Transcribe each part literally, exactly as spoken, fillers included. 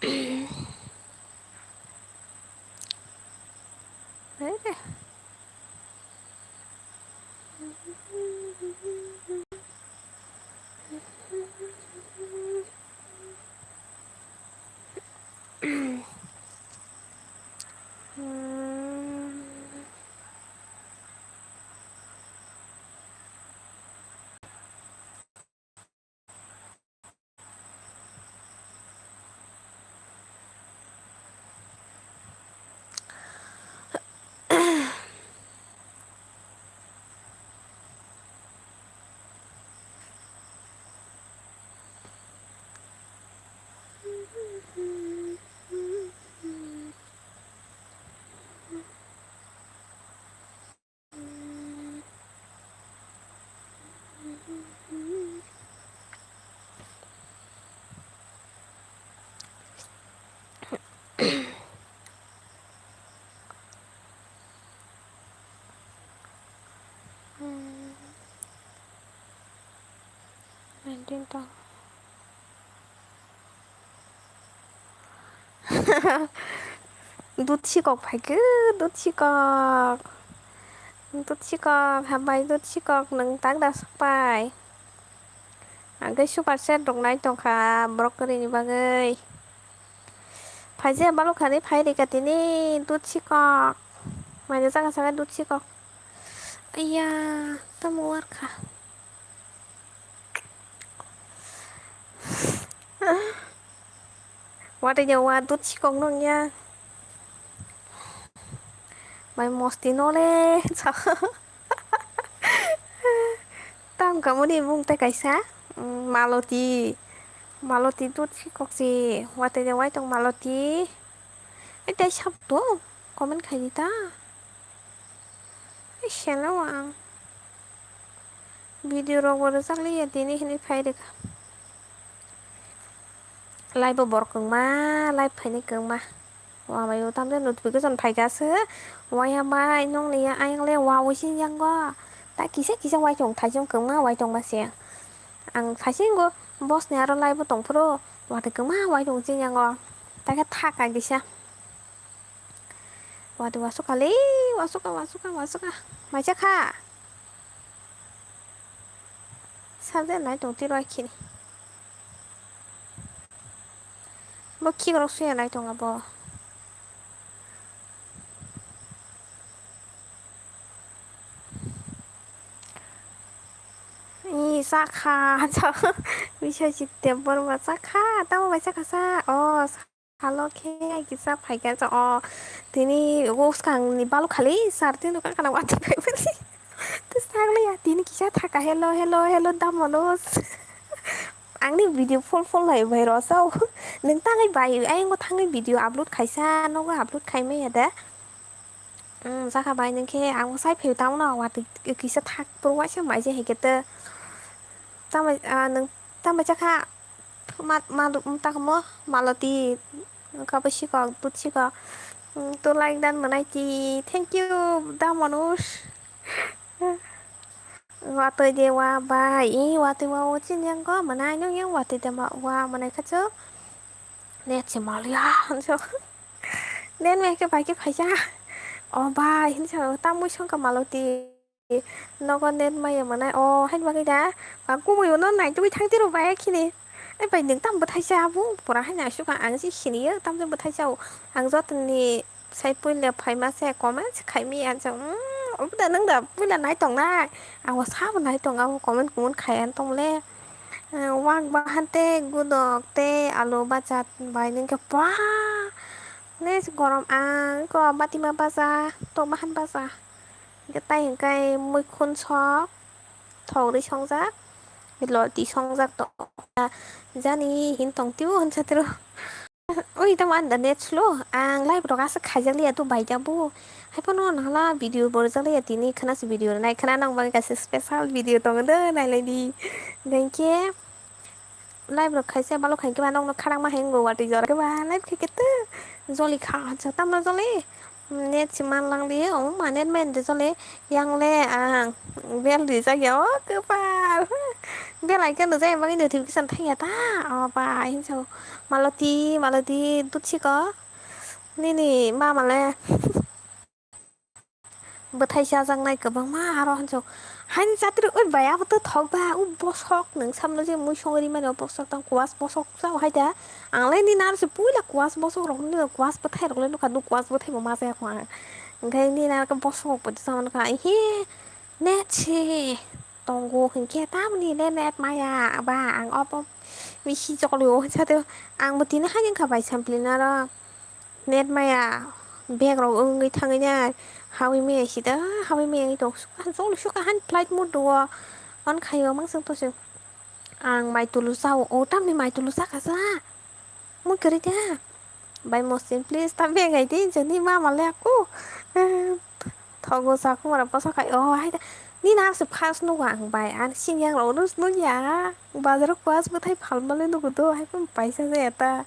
Hai de. Nineteen ta. Dut sikok phaikhe, dut sikok. Dut sikok, hambai dut sikok, nwng tak da sokpai. Ang khe super chat rok nai tongkha borok kwrwini bagwi. Phaijak balok kha ni phai rika tini dut sikok. Maina chakha chakha dut sikok. Aiya, tamo warkha. Watwi de wa dut sikok nung ya. Bai mosti no le. Tam kamuni mung tei kaisa, mm, Maloti. Maloti dut sikok si. Watwi de wai tong Maloti. Ai tei sab to comment khai di ta. Ai selo ang. Video rok bo rwchak liya tini hinwi phai rwkha. Live bo borok kwngma, live phainai kwngma. Wamaio tamjani notification phaikha se. Waya bai nokni ayang le wawi sini yango. Ta kisa kisa wai tong thaisong kwngma wai tongma se. Ang thaising go boss ni aro live bo tongphuru. Watwi kwngma wai tong sini yango. Ta khe thaka kisa. Watwi wasukha le, wasukha, wasukha, wasukha. Maisa kha. Sal de nai tong tiro akhini. Bo khikrok suya nai tong abo. Ni sakha, bisai chite borok sakha, tamo bai sakha sa. O. Halo khe kisa phaikha sa o tini o swkang ni balok khali sar tini kha kana watwi phai mani. Tei sakliya tini kisa thaka hello hello hello damo no. Ang ni video full full lai bai rw sa o. Nwng tangwi bai ayang bo thangwi video upload khaisa nogo upload khai maya da. Umm, sakha bai nwng khe ang sai phai tamo no watwi kisa thak phuru waisa mai se hai khe te. Tamo, ah, nwng tamo chakha ma, ma, ta kamo Maloti wngkha bai sikok dut sikok. Umm, to like dan mwnai ti. Thank you da Manoj. Watwi de wa bai, i watwi wa o chini yang go mwnai nwng yang watwi de ma wa mwnai kha chwk. Net se mal ya, hinso. Net mai khe bai khe phaisa. O bai, hinso, tamwi songkha Maloti. Nogo net maya mwnai. O, haini bagwi da. Ba kubui uno naitugwi thang tiro bai khini. Ai bai nwng tam bwthaisa abo. Pura haino aswk ang se siniyo. Tamjani bwthaisa o. Ang jotoni sai puila phaima se comment se khaimi ang se. Umm, obo da nwng da puila nai tongnai. Ang bo sabo nai tong abo comment comment khai ang tong le. Wak bahan tei gudok tei alu bacha bai nwng khe pura. Ne se gorom ang ko batima bacha, to bahan bacha. Hwnkhe tai hwnkhe muikhun sok, thok rwi songjak, loti songjak to. Jani hin tong tio hinsa tiro. Oi, tamo ani da net slow. Ang live rok aswk khaijak liya, to baijak bo. Haiphano nahla video bo rwjak liya, tini khana se video rwnai. Khana nang bagwi kaisa special video tongo de, nailai di. Hwnkhe live rok khaisa balok hai khe ba nokno kharang ma hai wngbo watwi jora khe ba live khai khe to joli kha, acha tamno joli. Net se man lang di, o ma net man de jole, yang le ang bel rijak ya, o kwpal. Belai khe nujai bagwi notification thangya ta. O bai hinso. Maloti, Maloti, dutsi ko. Nini mama le bwthai chajaknai kwbangma aro hinso. Haini chatri oi bai abo to thok ba. U bosok nwng samno je mui songwi rimani o bosok tang kuas bosok chao hai da. Ang le nini aro se puila kuas bosok rok nini kuas bwthai rok le nukha. Nuk kuas bwthai bo ma chaya kho ang. Hwnkhe nini aro bosok bo tisa nukha. He net se. Tongo hinkhe tamni le net maya ba ang obo bisi choklo hinsa de ang bo tini hai wngkha bai sampli naro net maya bag rok wngwi thangwi nai hawi maya sida hawi maya wngwi tong choklo sukha han flight mode o on khaio mansang tose ang mai tulu chao o tamni mai tulu chakha sa. Mui kwrwi da. Bai Mohsin, please ta beng ai di, jani mama le aku. Thogo sa khumara posa khai, oh, hai da. Ni na se first nugo ang bai, an sing yang ro nus nu ya. Bazar ko as bwthai phal male nugo do, hai pun paisa jaya ta.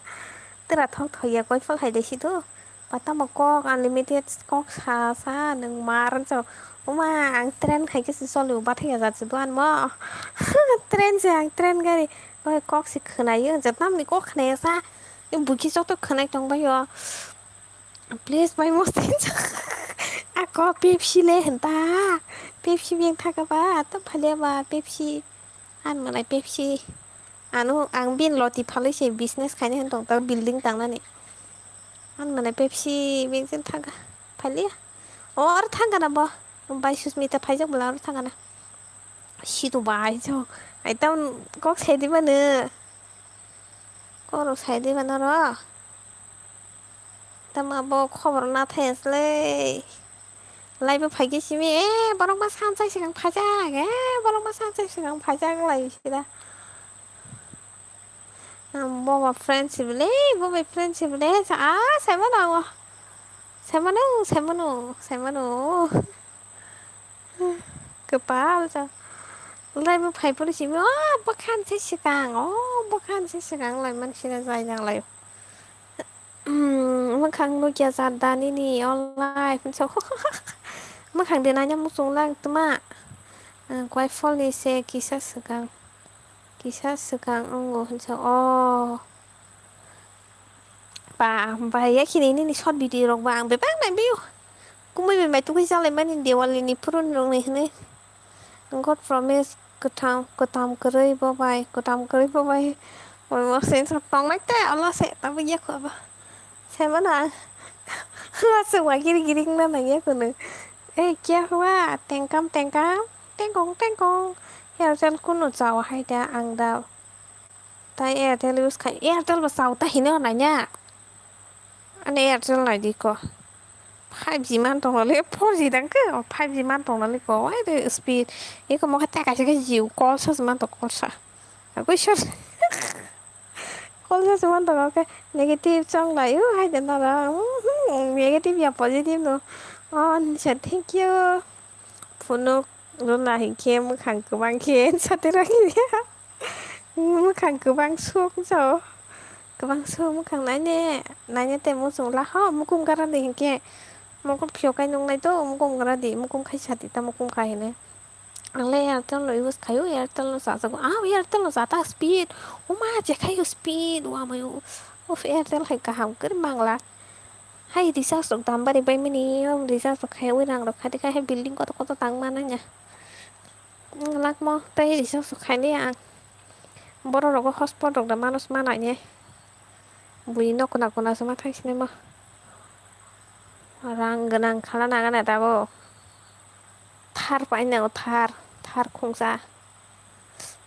Tera thok thok ya koi phal hai de si do. Patamo kok unlimited kok sa sa nung mar so. Uma ang train khai ke si solo bathai ya jat se do an mo. Train se ang train gari. Oi, kok se khwnaio, jotnamni kok khwnaya sa. Buki joto khwnai tongbaio. Please, bai Mohsin. Ako Pepsi le hinta. Pepsi beng thaka ba, to phalia ba Pepsi. An mwnai Pepsi. Ano ang bin loti phalwi se business khaina hin tong ta building tangnani. An mwnai Pepsi beng jen thaka. Phalia. Or thangana bo. Bai Susmita phaijak bwla or thangana. Situ bai jo. Ai tam kok saidi mano. Kok rok saidi mano ro. Tamo abo khobor na thai asle. Lai bo phaikhe simi, eh, borok ma sanchai sikang phaijak, eh, borok ma sanchai sikang phaijak lai sida. Boba friendship le, boba friendship le, sa, ah, saimano ango. Saimano, saimano, saimano. Kwpal sa. Lai bo phai phuru simi, oh, bwkhan se sikang, oh, bwkhan se sikang lai man sina jai jang lai. Mwkhang nukya jat da nini online hinso. Mwkhang de nanya muchung lang tuma. Kwai phone ni se kisa swkang. Kisa swkang wngo hinso. Oh. Ba, ba, ya khini nini short video rok ba ang bebak nai bio. Kumui bai mai tugui jalai mani Diwali ni phurun rok ni hinui. God promise kwthang, kwtam kwrwi bo bai, kwtam kwrwi bo bai. Oi, mo se sa tong nai te, ola se, tabo ya kho ba. Saimano ang. Ola se wa giri giri wngna nang ya kho no. Eh, kya hua? Tengkam, tengkam, tengkong, tengkong. Airtel kunu chao hai da ang da. Tai Airtel use khai, Airtel bo chao ta hino nai ya. Ani Airtel nai di ko. Five G man tong le, four G dang ke, five G man tong le ko. Wai de speed. Iko mo kha ta kaisa khe Jio call sa man to call sa. Agoi sir. Call sa man to ke negative chong lai u hai de na ra. Negative ya positive no. Oh, sir, thank you. Phunuk rwna hinkhe mwkhang kwbang khe satiro hiya. Mwkhang kwbang suk jao. Kwbang suk mwkhang naine, naine tei muchung la ho mukum gara di hinkhe. Mukum phiyok kai nung nai to mukum gara di, mukum khai sati ta mukum khai hine. Ang le Airtel no use khaio, Airtel no chajago. Ah, Airtel no chata speed. Oma je khaio speed. Wa mayo. Of Airtel hai kaham kwrwi mangla. Hai recharge rok dam bari bai mani, recharge rok khai ui rang rok khai de khai hai building kotor kotor tang ma nang ya. Lakmo tei recharge rok khai liya ang. Borok rogo hotspot rok da manus ma nai ne. Bui no kuna kuna se ma thang sini ma. Rang gwnang khala nang na tabo. Thar pai nango, thar, thar khungsa.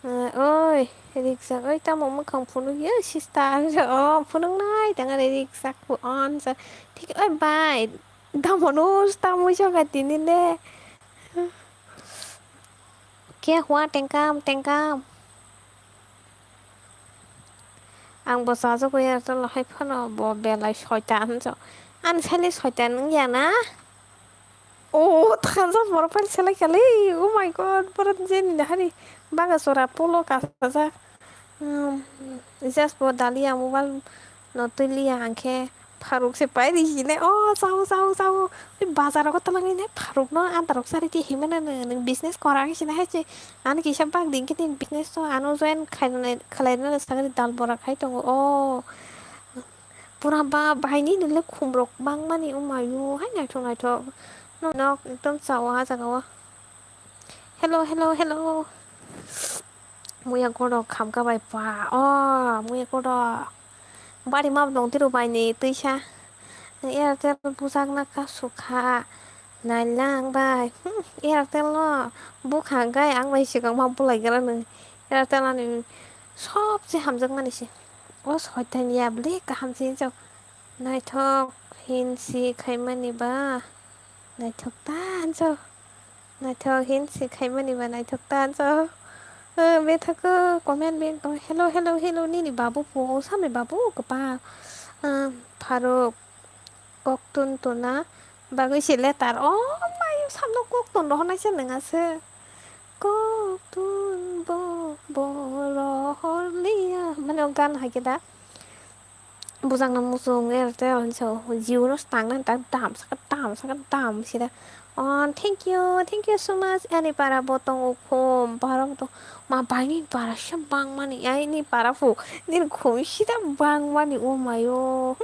Eh, oi, rijak, oi, tamo mwkhang phunuk ya, sister. Oh, phunuk nai, tang ani rijak phu on sa. Thik, oi, bai, tamo no, tamo jaga tini le. Kya hua, tengkam, tengkam. Ang bo chajago ya, tolo hai phano bo belai soitan so. Ani sale soitan wngya na? Oh, thansa borok phai selai kali. Oh my God, borok jeni na hari baga sora polo kasajak. Hmm, just bo dalia mobile no tuliya angkhe Pharuk se pai ri hinai, "O, chao, chao, chao. Oi, bazar rogo twlangwi nai pharuk no andarok chari di," hinmano nwng, nwng business kora wngwi sinai hai se. Ano kisa bak di, hwnkhe nini business no ano join khainai, khlainai sakni dal bora khai tongo. O, pura ba, bai nini le khum rok bangmani, o mayo, hai naithok naithok. Nok, nok ekdom chao ah jaga o. Hello, hello, hello. Muya kodo khamka bai pa. O, muya kodo. Bari ma dong tiro bai ni twisa. Airtel bujak na ka sukha. Nailang bai. Hmm, Airtel no. Bukha gai ang bai sikang ma bulai gra nung. Airtel ani sob se hamjak mani se. O soitan ya bli kaham se jok. Naithok hin si khaimani ba. Naithok ta hanjak. Naithok hin se khaimani ba naithok ta hanjak. Ah, bethakgo comment bini tong, "Hello, hello, hello, nini babu po, samni babu kwpal." Ah, Pharuk, koktun tuna bagwi se letter. Oh, mayo samno koktun rohornai se nwnga se. Koktun bo, bo rohorliya. Mane o gan hai khe da. Bujak no muchung Airtel hinwi sao, Jio no tangnani tak dam saka dam saka dam sida. On, thank you, thank you so much. Ani para bo tongo khum, para bo tong, ma bai ni para sa bangmani, ai ni para phu, nini khum sida bangmani, o mayo.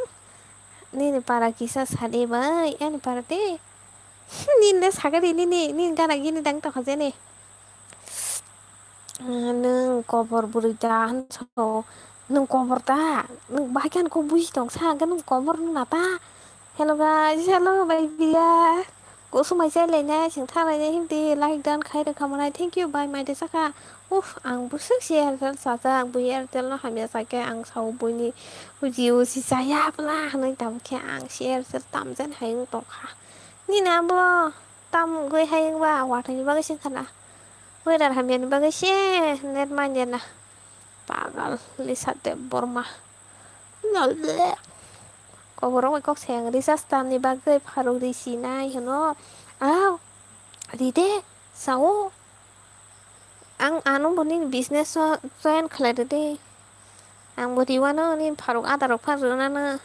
Nini para kisa sadi bai, ani para te. Nini le sagari nini, nini gana gini dang tokha jene. Nwng kobor bwrwi da hinso. Nwng kobor da? Nwng bahai khe ani kok buji tong sa, hwnkhe nwng kobor wngna ta? Hello guys, hello bai biya. Kusumai chai lainai, chwng tha lainai himdi like dan khai rwkha mwnai. Thank you bai mai de saka. Uff, ang bwswk se Airtel chajak, bui Airtel no hamya chakhe ang sao buini Jio si chaya bwla hinwi tamo khe ang se Airtel tamjani hai wng tongkha. Nini abo tam wngwi hai wngba wathaini bagwi se wngkha na. Weather hamyani bagwi se net manya na. Pagal Lisa Debbarma. Lol. Kobor rok bai kok sayang recharge tamni bagwi pharuk ri sinai hwno. Aw, ri de, sao. Ang ano bo nini business o join khlai rw de. Ang bo riwano nini pharuk ada rok phan rwnano.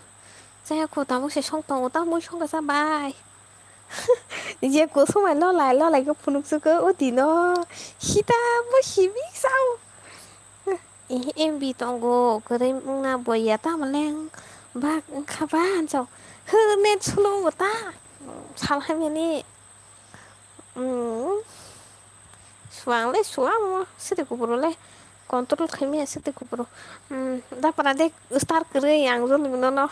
Chaya kho tabuk se song tongo, ta mui song kasa bai. Je kusumai lolai lolai khe phunukjwk o dino. Sita bo simi sao. Eh, M B tongo, kwrwi wngna boya tamo leng bak wngkha ba hanjao. Hwne slow bo ta. Sal hamyani. Mm. Suang le suang mo, siri kuburo le. Control khaimaya siri kuburo. Mm, da para de star kwrwi ang jolwi mano no.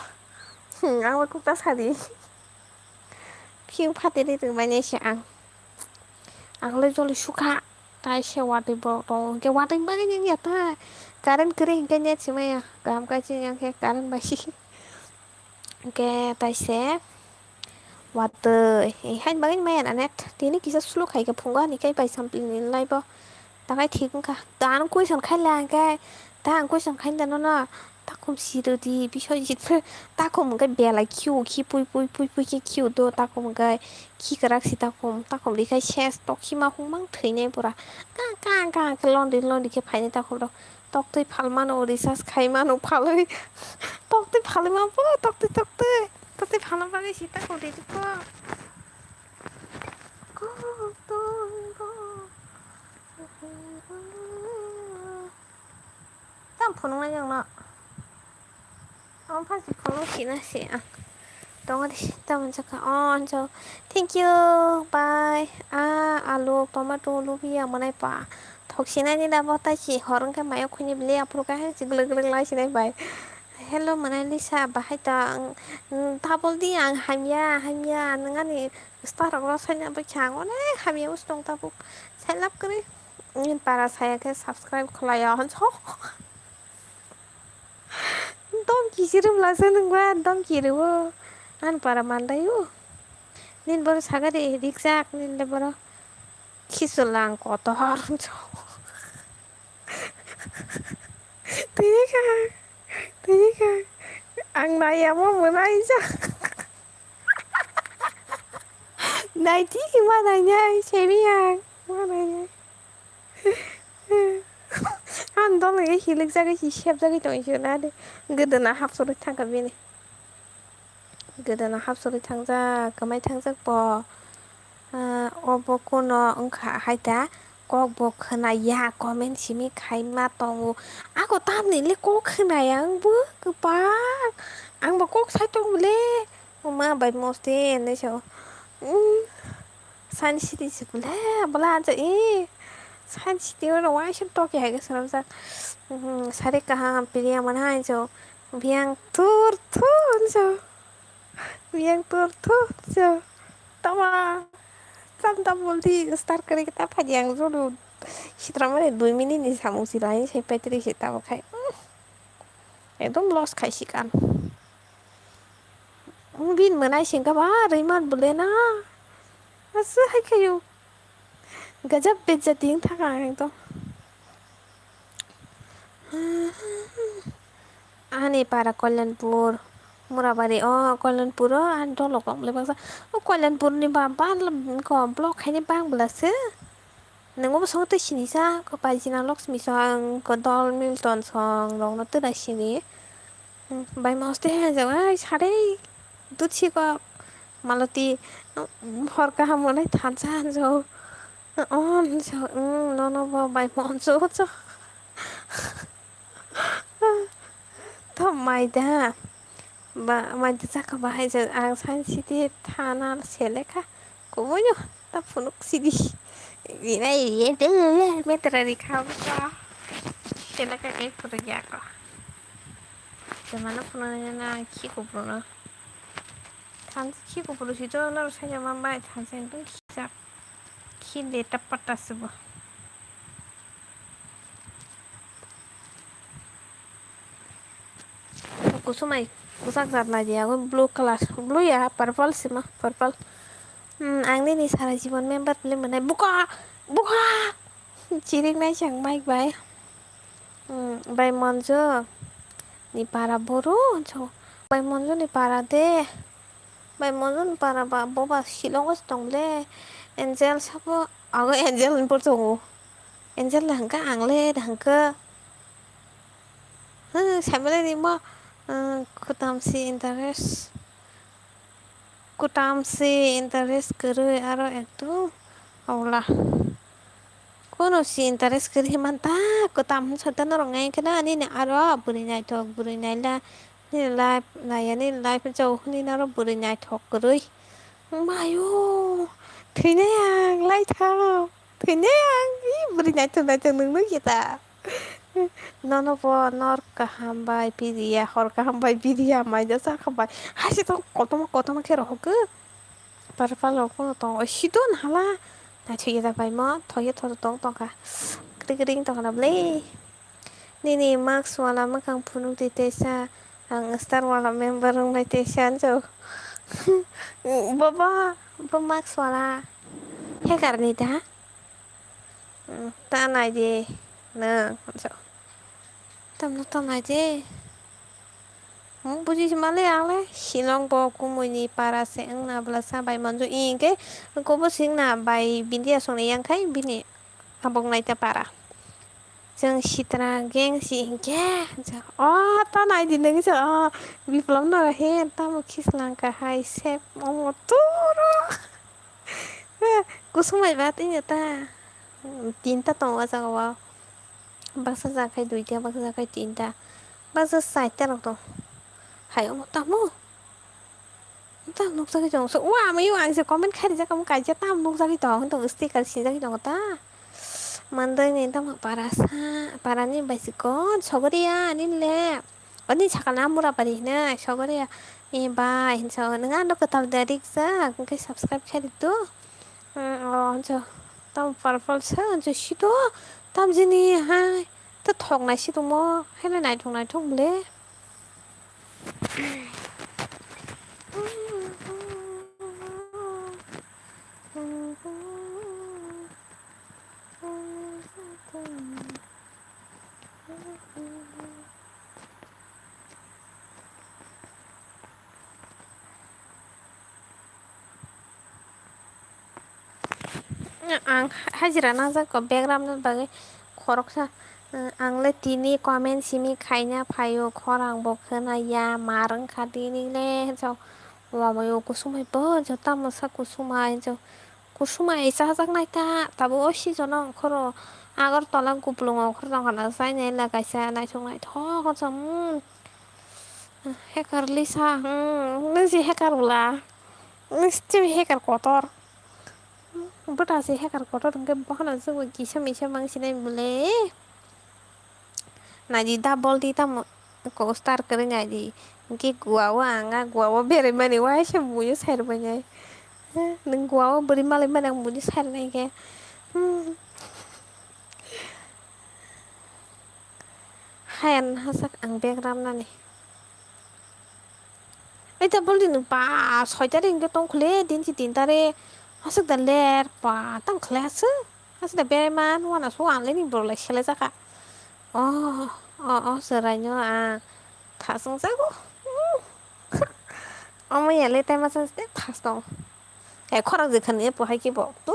Hmm, ang bai kok ta sadi. Phiung phatwi ri rwmani se ang. Ang le joli sukha. Tai se watwi borok tongo. Hwnkhe watwi bagwi wngya ta. Current kwrwi hwnkhe net se maya. Kaham kaichi wngya khe current bai si. Hwnkhe tai se watwi. Eh, haini bagwi maya na net. Tini kisa slow khai khe phungo ani kai bai sampli ni live o. Takai thik wngkha. Da ano question khai la hwnkhe. Da ang question khai da nono. Takhum sirodi Biswajit phe takhum hwnkhe belai khiu, khipui pui pui pui khe khiu do takhum hwnkhe khikwrak si takhum, takhum rikhai ses tok khima hung mang thwinai pura. Ka ka ka khe lonri lonri khe phainai takhum rok. Toktwi phalmano recharge khaimano phalwi. Toktwi phalwi ma bo toktwi toktwi. Toktwi phalma bagwi si takhum ready kho. Kok tong bo. Tam phunuknai nangno. Ang pha si phunuk sina se ang. Tongo de si tamoni saka. Oh, anjo. Thank you. Bye. Ah, alu, tomato, lubi, ang manai pa. Thok sinai ni da bo tai si hor wngkhe mayo khuni bili aphuru khe hai si glwk glwk lai sinai bai. Hello, Monalisa, bahai tong? Double di ang hamya, hamya. Nwng ani star rok rw saina bai khe ang onek hamya wngsi tong tabuk. Sailap kwrwi. Nini para saya khe subscribe khlai ya hwn sok. Dom kisi rwmlasa nwng ba, dom ki rwo. Ani para mandai o. Nini boro sagari rijak, nini le boro khichwlang kotor. Tini kha, tini kha. Ang nai amo mwnai ja. Nai tiki ma nai nai, semi ang. Ma nai nai. Ang dol nai hilik jagwi si sep jagwi tong si na de. Gede na hap soroi thangka bini. Gwdano hapsogwi thangjak, kwmai thangjak bo. Ah, obo kuno wngkha hai da, kok bo khwnaya, comment simi khaima tongo. Ako tamni le kok khwnaya wngbo kwbang. Ang bo kok sai tongo le. Oma bai moste hinwi sao. Hmm. Science city se kule, bwla ansa, eh, science city o rw waisa toki hai khe swnamjak. Hmm, sari kaham, piriya mana hinwi sao. Biyang thur thur hinwi sao. Yang tur tu jo. Tama. Tam tam multi star kari kita padi yang zulu. Sitra mane dui minute ni samung silai sai petri si tamo khai. Hmm. Ekdom loss khai si kan. Bin manai singka ba riman bule na. Asu hai khayu. Gajab bejja ding thaka ang ekdom. Ani para Kalyanpur, Murabari, o Kalyanpur o ani dolo kok le baksa. O Kalyanpur ni ba, ba ko block khaini bang bwla se. Nungo bwskango twi sinijak, ko Paijina Lakshmi song, ko Dol Milton song, rok no twi nai sini. Hmm, bai moste hai jao, ai, sare, dutsi kok, Maloti, hmm, hor kaham manai thansa hanjo. Oh, so, mm, nono bo bai monso cho. To maida. Ba, maida chakha bahai je ang science city thana selekha. Kumoyo, ta phunuk sidi. Ina ye de metra ri kha ba. Selekha ke pura ya ko. Jemana phunuk na ki ko phunuk. Thansa khi kupuru si to norok saida ma bai thansa ekdom khijak. Khi leta pata se bo. Kusumai kusak jat nai di ago blue colour, blue ya purple sima purple. Hmm, ang nini sara jibon member bile mwnai buka buka. Chirik nai chang bike bai. Hmm, bai Monjo ni para boru so. Bai Monjo ni para de. Bai Monjo ni para ba bo ba Shillong o tong le. Angel sabo ago Angel ni por tongo. Angel da hangka ang le da hangka. Hmm, family ni mo, hmm, kutam si interest. Kutam si interest kwrwi aro ekdom ola. Kono si interest kwrwi manta, kutam hwnsa ta norok ngai kheno nini aro bwrwi naithok, bwrwi naila, nini life naiya, nini life jao hwnwi naro bwrwi naithok kwrwi. Mayo, thwinai ang lai thang. Thwinai ang, i bwrwi naithok naithok nwng nukya ta. Nono bo nor kaham bai piriya, hor kaham bai piriya, maida chakha bai. Hai se tong kotorma kotorma khe rohorkhe. Purple rok pono tongo, sidon hala. Naithokya ta bai mo, thoye thoro tong tongkha. Kring kring tongkha na bwle. Nini mask wala mwkhang phunuk di teisa, ang star wala member wng bai teisa, anjo. Baba, bo mask wala hacker ni da? Hmm, ta nai di, nwng, anjo. Tamno ta nai di. Hmm, buji si male ang le, Shillong bo kumui ni para se wngna bwla sa bai manjo, i hwnkhe, kobo se wngna bai Bindia songni yang khai, bini abok naita para. Chwng sitra gang si hinkhe, o ta nai di nang sa, o Biplab no he tamo khislang ka hai sep omo toro. Kusung bai ba tini ta tinta tongo o jaga o. Baksa jaga khai duita, baksa jaga khai tinta, baksa chaita rok tong. Hai omo tamo. Tam nukjagwi tongo. So, wa, amayo ang se comment khai rijak, omo kaisa tam nukjagwi tongo, hinto sticker sinjagwi tongo ta. Mandai ni tamo para sa, para ni baisikon, sogori ya, ani le. Ani sakal na mura pari hina, sogori ya. E bai, hinsa, nang ano kwtal de rik jak, hwnkhe subscribe khai di to. Hmm, o, hinsa, tam purple sa, hinsa sito, tam jini hai, ta thok nai si tongmo, hai le naithok naithok le. Ang hajira nangjak ko background ni bagwi khoroksa, ang le tini comment simi khaina phaio, khorang bo khwna ya, mar wngkha tini le, hinsa. Wamaio kusumai bo jo tamo sa kusumai jo. Kusumai chajaknai ta, tabuk o season o ongkhoro Agartala Kuplung ongkhor tongkha na, chainai la kaisa naithok naithok o chwng. Hacker Lisa, hmm, nwng si hacker bwla. Nwng si hacker kotor. Bwta si hacker kotor hwnkhe bohano chwngbo kisa misa mang sinai bwle. Naidi double di tamo ko star kwrwi naidi. Hwnkhe gua o ang a gua o beraimani waisa buino sai rwbainai. Nwng gua o bwrwi malaimani ang buino sai rwnai khe. Hmm. Hayan hasak ang bag ramnani. Ai double di nwng pa soi tarik hwnkhe tongkhle din si tin tarik. Aswk da ler pa tang khle aswk. Aswk da beraiman wana so ang le ni borok lai sele jaka. Oh, oh, oh, chwraino ang thasung jago. Omo ya le tai masa se thas tong. Ai khorang je khani po hai ki bo. Tu.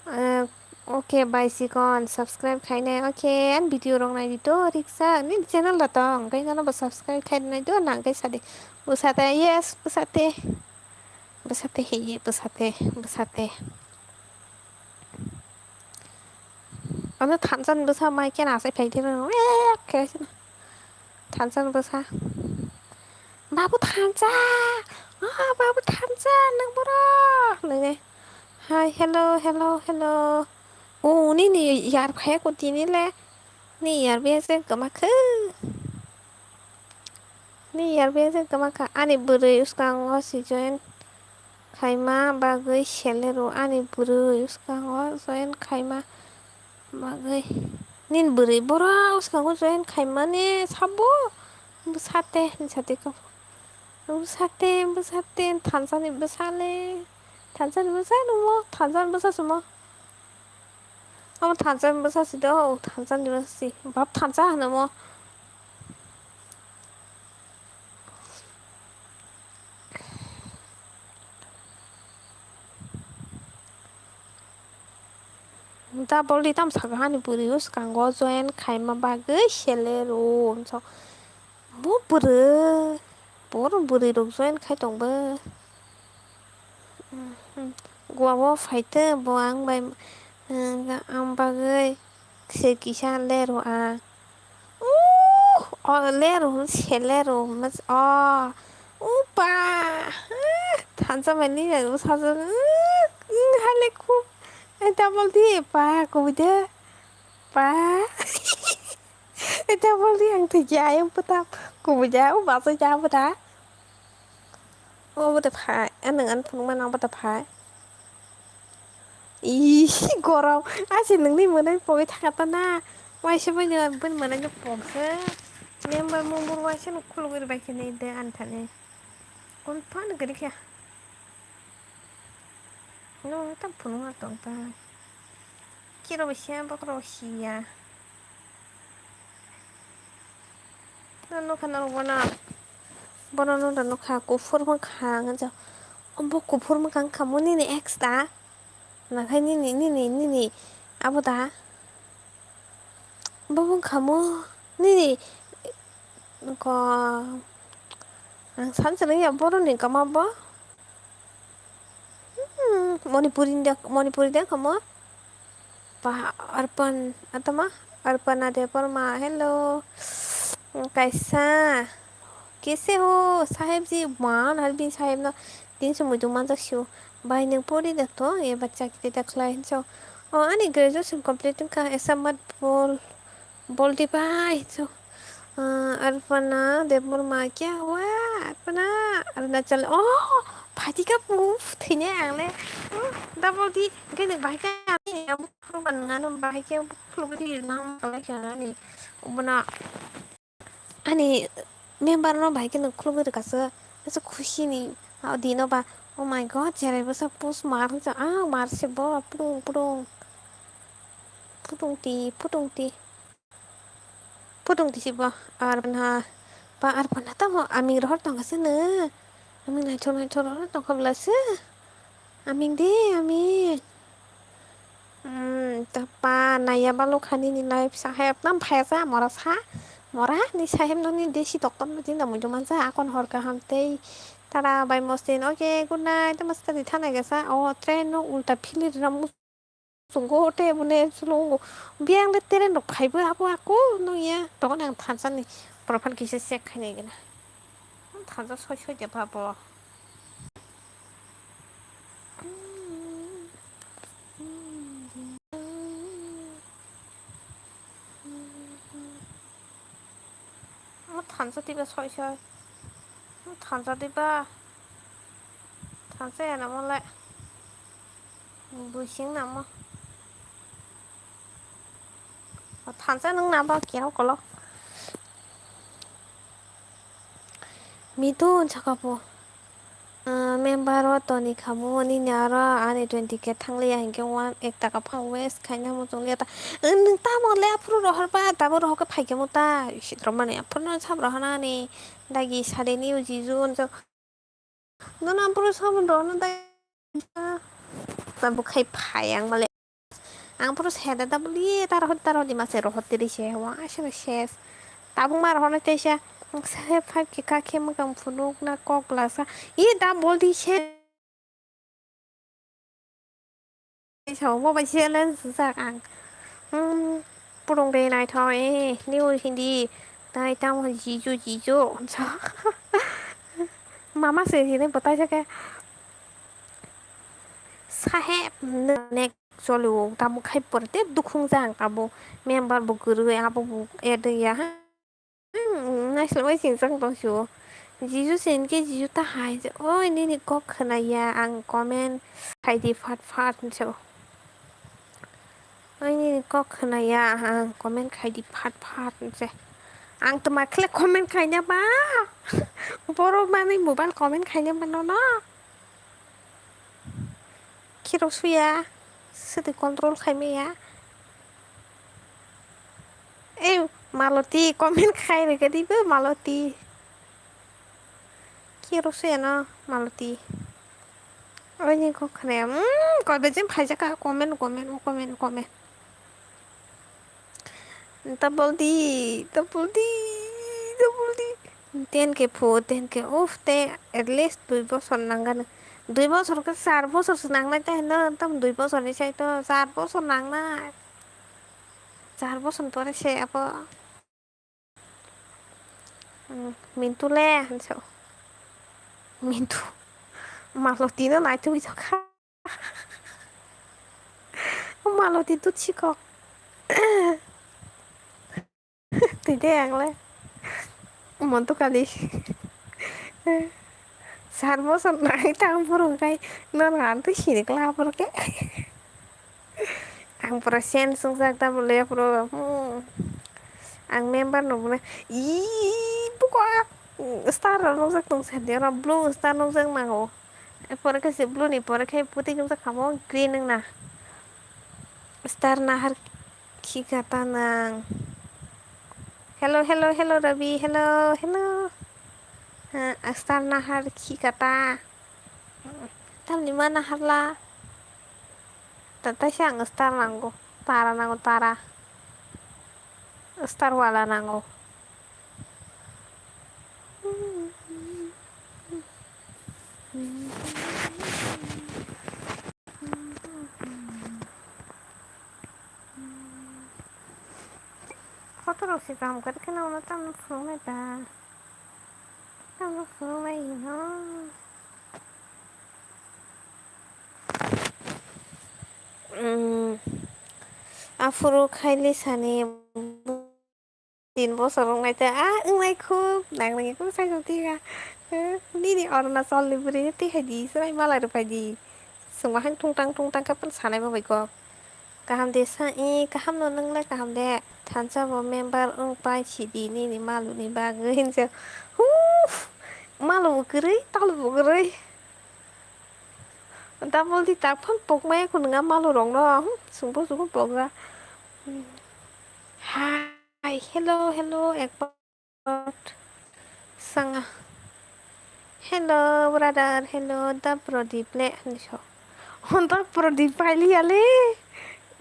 Eh, okay, bai sikon subscribe khainai. Okay, an video rok nai di to riksa ni channel da tong. Kai nana bo subscribe khai nai do nang kai sadi. Bwsate, yes, bwsate. Bwsate he ye, bwsate, bwsate. Ano thansa ni bwsa mai kena asai phai thero. Khe thansa ni bwsa. Babu thansa. Ah, babu thansa nang boro. Nene. Hi, hello, hello, hello. O, nini yar phai ko tini le. Ni yar be se kama khe. Ni yar be se kama kha. Ani bwrwi uskango si join khaima bagwi selero. Ani bwrwi uskango join khaima bagwi. Nini bwrwi boro uskango join khaimani sabo. Bwsate, bwsate ko. Bwsate, bwsate, thansani bwsale. Thansani bwsa numo, thansani bwsa sumo. Omo thansa ni bwsa si do, o thansa ni bwsa si. Bap thansa hwno mo. Da bol di tam saka hani bwrwi o swkango join khaima bagwi sele ro hwnso. Bo bwrwi, boro bwrwi rok join khai tong bo. Gua o phai tong bo ang bai, ang bagwi se kisa lero ang. Uuh, o lero hwn se lero hwn o. Upa, thansa bai ni sajak, hale khub. Double di pa kubui de. Pa. Double di ang thwi khe ayang pwta kubui da, o bachai da pwta. O bwta phai, a nwng ani phunukma nang bwta phai. Ih, gorom, a se nwngni mwnai pogwi thangkha ta na. Waisa bai nwng bini mwnai no pogsa. Member mung bur waisa no khulugwi bai khe ni de ani thani. Kon phano gari kha. No, tam phunukma tong ta. Kiro bai siya, bokhorok siya. No nukha norok bono. Bono nukha kuphur mwkhang. Bo kuphur mwkhang kamo nini ex da? Nakhai nini, nini, nini abo da? Bo wng kamo nini ko ang san sanai ya boroni kama bo. Hmm, Manipuri da, Manipuri da kamo. Pa Arpan atama, Arpana Debbarma, hello. Kaisa. Kaise ho saheb ji, man har bin saheb no din se muitu manjak sio. Bai nwng pori da to, e bachcha kiti da khlai hinso. O ani graduation complete wngkha, esa mat bol. Boldi bai, so, ah, Arpana Debbarma, kya hua? Arpana, Arunachal, oh, phatika pu, thwinai ang le, oh, da boldi, hwnkhe nwng bahai khe ani, abo khulukma nang ano, bahai khe khulugwi rwna ang kha ani, obono, ani member no bahai khe nwng khulugwi rwkha se, asa khusi ni, ah, dino ba, oh my God, cherai bwsa post mar hwnsa, ah, mar se bo, pudung, pudung, pudung ti, pudung ti. Pudung tisi bo, Arpana, pa Arpana tamo aming rohor tongkha se no. Aming naithok naithok rohor tongkha bwla se. Aming de, aming. Hmm, ta pa naiya balo khani ni life sa hai apnam phaya sa mora sa. Mora ni sahib no ni desi doctor no tinda muitu mansa akon hor kaham tei tara bai mostin. Okay, good night. Tama stadi thana gasa. O train no ulta phili ram musungo te bune sulungo. Biang de train rok phaibo abo ako no ya. Tokon ang thansa ni profile kisa check khainai gana. Thansa soi soi de babo. Mo thansa tiba soi soi. Mo thansa tiba. Thansa ya namo le. Buising namo. Thansa nung nabo kiyao kolo. Mitu unsa kapu. Ah, member o toni khamu nini aro ani twenty K thangliya hinkhe one ek taka phang waste khaina muchungliya ta. Nwng tamo le aphuru rohor ba tabo rohor khe phaikhe mu ta. Sidrok mani aphuru no sab rohana ani dagi sade ni uji ju unsa. Nono aphuru sab rohana dagi. Tabo khai phai ang male. Ang puro seda da buli taro hodi taro hodi mase rohor tiri se wa ashe se. Tabuk mar hone te sa se five K ka khe mwkang phunuk na kok glasa. I da bol di se. Sa mo bai challenge jak ang. Hmm, purung de nai tho e new hindi. Tai tam jiju jiju. Mama se hine batai jake. Saheb ne choli o tamo khai pore te dukhung jang abo member bo kwrwi abo bo add ya ha. Hmm, naisle bai sing jang tong si o. Jisu sen ke jisu ta hai je, "Oi, nini kok khwnaya ang comment khai di phat phat," hinse o. "Oi, nini kok khwnaya ang comment khai di phat phat," hinse. Ang tma khle comment khaina ba? Borok manwi mobile comment khaina ba nono? Khiro suya, swtwi control khai maya. Ei, Maloti, comment khai rwgadi bo, Maloti. Khiro suya no, Maloti. Oini kok khre, mm, koi bejin phaijak ka, comment, comment, comment, comment. Double D, double D, double D. Ten K phu, ten K, uff, te at least dui bosor nangani. Dui bosor khe char bosor se nangnai ta hino, tam dui bosor ni sai to char bosor nangnai. Char bosor ni pore se abo. Hmm, Mintu le, hinso. Mintu. Maloti no nai twi tokha. Maloti tu chikok. Twi de ang le. Montu kali. Sar bosor nai tang phuru kai. No ran tu sini kla phuru ke. Ang pura sen sungjak ta bole pura. Hmm. Ang member no bole. Ih, buka. Star rok nukjak tong sa de, oro blue star nukjak nango. Pore khe se blue ni pore khe putui nukjak kha mo green wng na. Star nahar khika ta nang. Hello, hello, hello, Rabi, hello, hello. Ha, star nahar khika ta. Tamni ma nahar la. Ta, taisa ang star nango. Tara nango, tara. Star wala nango. Photo rok se kaham kwrwi kheno ulo tamno phunuknai da. Tamno phunuknai hino. Umm, aphuru khaili sani. Tin bosor wng nai te, ah, wng nai khub, nang nang khub sai tong thika. Eh, nini Arunachal ni bwrwi no twi hai di, swrai malai rw phai di. Chwng ma hai tungtang tungtang khe phano sanai bo bai kok. Kaham de sa, i, kaham no nwng le kaham de. Thansa bo member wng pai si di nini malu ni bagwi hinse. Huh! Malu bo kwrwi, talu bo kwrwi. Double di tak phano pok maya kho nwng a malu rok no. Hmm, chwng bo chwng pok ga. Hmm. Hai, hello, hello, ekbar sanga. Hello, brother, hello, da Pradip le, hinwi so. Hon da Pradip phailiya le,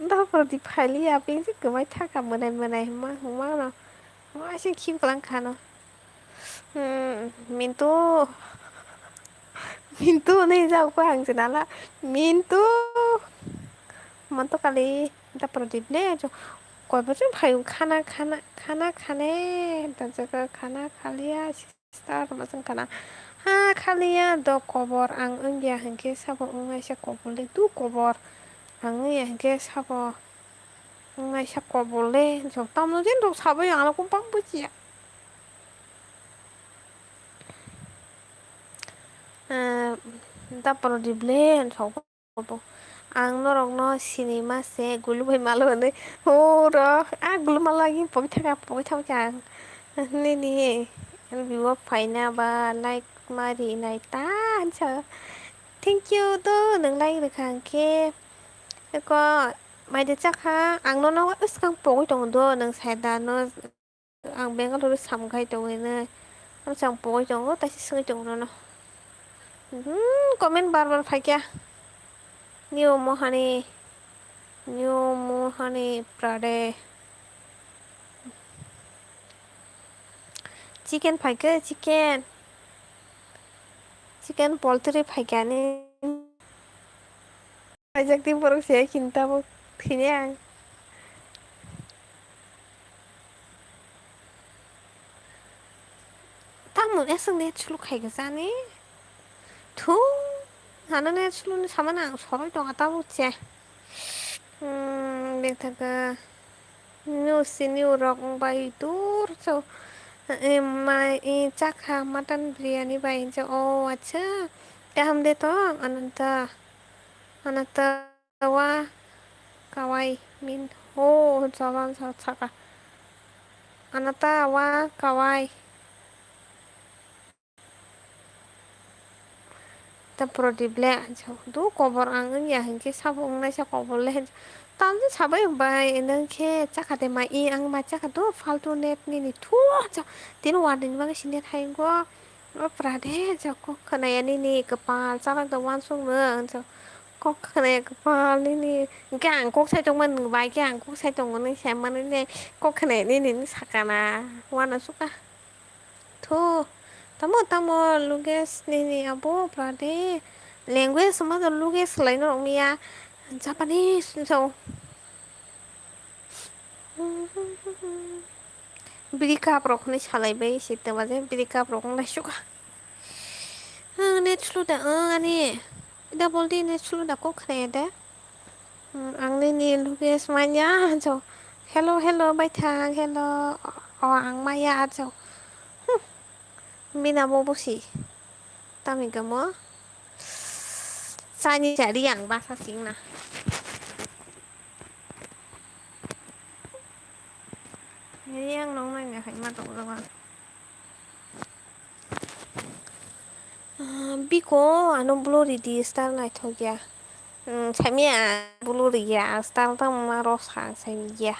da Pradip phailiya, bini se kwmai thaka mwnai mwnai hwnma hwnma no. Waisa khim kwlang khano. Hmm, Mintu. Mintu ni jak pa ang chinala. Mintu. Manto kali da Pradip ne jo. Koi bachung phai khana khana khana khane. Da jaga khana khaliya. Star masang khana. Ha khaliya do kobor ang wngya hinkhe sabo wngnaisa kobor le tu kobor. Ang wngya hinkhe sabo wngnaisa kobor le. Jok tamno jen rok sabai ang alok bang bujiya. Ah, da Pradip le, ang norokno sinima se gulu bai malo hinwi. Huro, a gulu malo lagi pogwi thangkha, pogwi thangkha ang. Nini vivo phaina ba like ma rinai ta hinsa. Thank you do, nwng like rwkha hinkhe. Eko maide chakha, ang nono swkang pogwi tongo do, nwng saida no. Ang Bangalore samkhai tongwi nai. Ang chang pogwi tongo, taisa swngwi tongo nono. Hmm, comment bar bar phaikya. New Mohani, New Mohani Prade. Chicken phaikhe, chicken. Chicken poultry phaikya ni. Ajak di borok se kinta bo thine ang. Tamo eswng net sulu khai gajani. Thu, ano net sulu ni samani ang soroi tonga tabuk che. Hmm, bethaga. New sini rok bai dur so. Eh, mai, eh, chakha mutton biryani bai hinsa. Oh, acha. Kaham de to, Ananta. Ananta wa kawai min ho, hinsa, hinsa, chakha. Ananta wa kawai. Ta Pradip le, du kobor ang wngya hinkhe sabo wngnaisa kobor le hinsa. Tamni sabai bai nang khe chakha de ma i ang ma chakha do faltu net nini thu hinsa. Tini warning bagwi si net hai wngkho. O Prade hinsa kok khwnaya nini kwpal chalak do uansukmung hinsa. Kok khwnaya kwpal nini. Hinkhe ang kok sai tongma nwng bai khe ang kok sai tongo nini sai mani ne kok khwnaya nini nini sakana. Uanasukha. Thu, tamo, tamo, luge nini abo, brade. Language ma do luge swlai norok miya. Japanese so. Biri cup rok hinwi salai bai si tongma je biri cup rok wng naisukha. Ang net sulu da, ang ani. Double di net sulu da kok khre de. Hmm, ang nini luge smanya jo. Hello, hello, baithang, hello. O, ang maya jo. Hmm. Bina mo bosi. Tami gamo. Sani jari ang basa singna. Ini ang nong nang ya hai ma tong lawa. Ah, biko ano blurry di star naithok ya. Hmm, saimya blurry ya, star tang ma rok sa saimya.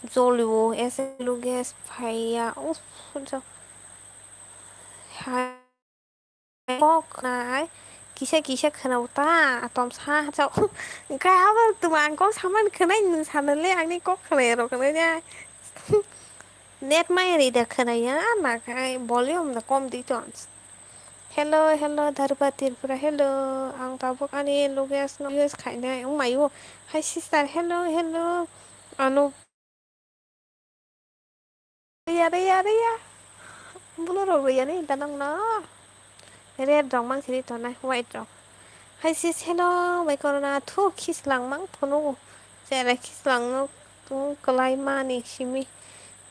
Jolio ese luge phaiya. Uff, jo. Hai, kok nai. Kisa kisa khwnao ta, atom sa, jo. Kai abo tuma ang kok saman khwnai, nung sana le, ang ni kok khwnai rok khwnai ya. Net mai ri da khwnai ya, na kai volume da kom di ton. Hello, hello, Dharba Tripura, hello. Ang tabuk ani luges no use khainai, wng maio. Hi, sister, hello, hello. Ano Reya, reya, reya. Bulo rok reya ni danang no. Red rok mang sini tonai, white rok. Hai sis, hello, bai korona thu khislang mang phunu. Chere khislang no tu kalai mani simi.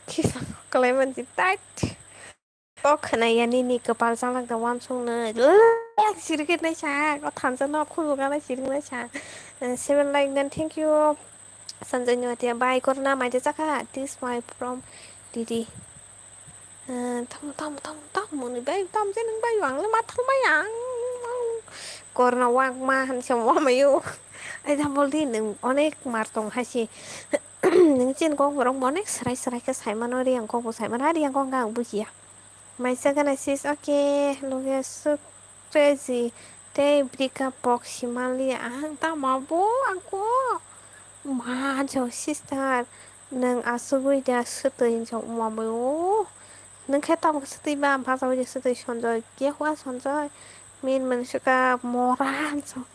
Khislang kalai man si tight. Kok khwnai ya nini kwpal chalak da uansuk no. Sirikit nai sa, o thansa no khunu gana sirikit nai sa. Seven like dan thank you. Sanjay Noatia, bai korna mai de chakha, this my from Didi. Eh, tam, tam, tam, tam, muni bai, tam je nung bai, ang le mathal bai, ang, ang. Korna wak ma, han se wa mayo. Ai, da bol di, nung onek mar tong hai se. Nung chen kok borok onek srai srai khe sai mano, ri ang kok bo sai mano, ri ang kok ang bujiya. Maisa gana sis, okay, loge suk crazy. Tei brika pok simali ang tamo bo ako. Ma jo sister, Nwng asugwi da swtwi hinsa wngma bai o. Nwng khe tamo swtwi ba, bachai de swtwi Sanjoy. Khe hua Sanjoy? Min mwnwi swkha mora hinsa.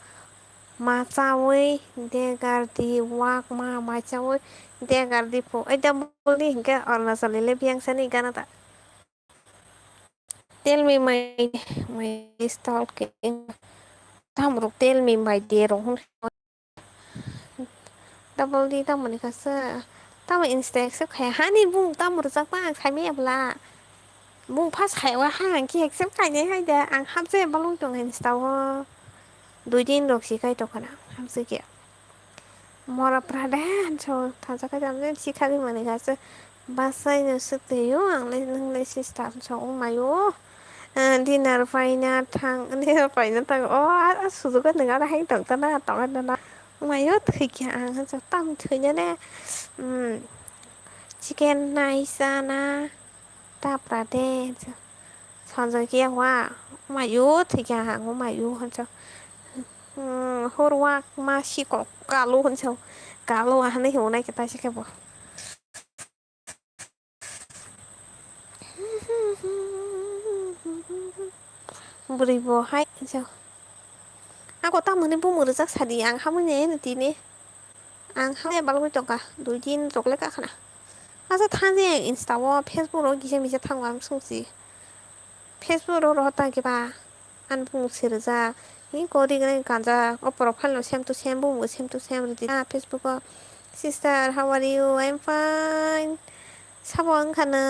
Ma chawi degar di, wak ma, ma chawi degar di phu. Ai da boli hinkhe Arunachal ni le biyang sani gana ta. Tell me my, my stalking. Tamrok tell me my dear. Double D tamo ni kasa. Tamo Insta accept khai. Hani bung tamo rwjak ta ang khai maya bla. Bung first khai wa ha ang ki accept khai nai hai da. Ang hap je balung tong Insta o. Dui din rok si khai tong khana. Hap je ke. Mora prade hancho thansa khai jam je si khai mani kasa. Bachai no swtwi o ang le nwng le sister hinsa wngmai o. Ah, dinner paina thang, dinner paina thang. O, ah, ah, sujugo nwng aro hai tong tana, tong tana. Wngmai o thwikha ang hinsa tam thwina ne. Hmm, chicken nai chana, tapra de hinsa. Sanjai khe wa, wngmai o thwikha ang, wngmai o hinsa. Hmm, hor wa ma sikok kalo hinsa. Kalo ahani hwnai khe taisa khe bo. Bwrwi bo hai, ako tamoni bumung rwjak sadi, ang hamya nai tini. Ang hamya balwi tongkha, dui din rok le kakhna. Asa thang je Insta o, Facebook rok kisa misa thango ang sungsi. Facebook rok rohor tang khe ba. Ani bumung se rwjak. Hi kori gwnang kanjak. O profile no same to same, bumung bo same to same rwdi na Facebook o. Sister, how are you? I'm fine. Sabo wngkha na.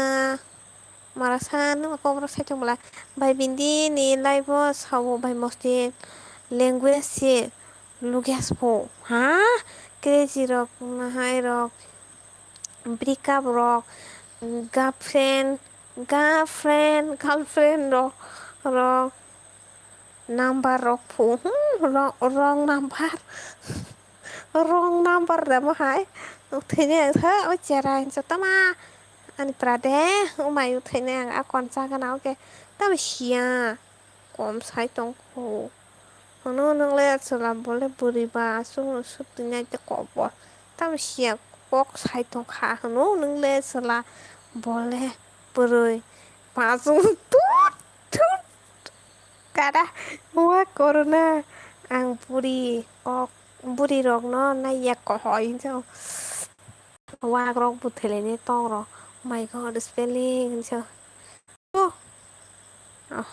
Marasa nung kok rok sai tong bwla. Bai bindi ni live o sabo bai mosti language se lugia spo. Ha? Crazy rok, mahai rok. Breakup rok, girlfriend, girlfriend, girlfriend rok, rok, number rok phu, hmm, wrong, wrong number, wrong number da mo hai, thwinai ang sa, o cherai hinsa tama, ani pura de, o mai o thwinai ang, a kon cha gana, oke, tamo siya. Kom sai tong kho. Hwno nwng le chwla bo le bwrwi ba aswk no suk twi nai tei kok bo. Tamo siya kok sai tong kha hwno nwng le chwla bo le bwrwi ba aswk tut tut. Kada wa corona ang bwrwi kok bwrwi rok no nai ya kok hoi hinsa. Wak rok bwthai lai nai tok rok. Oh my God, spelling hinsa. Oh. Oh.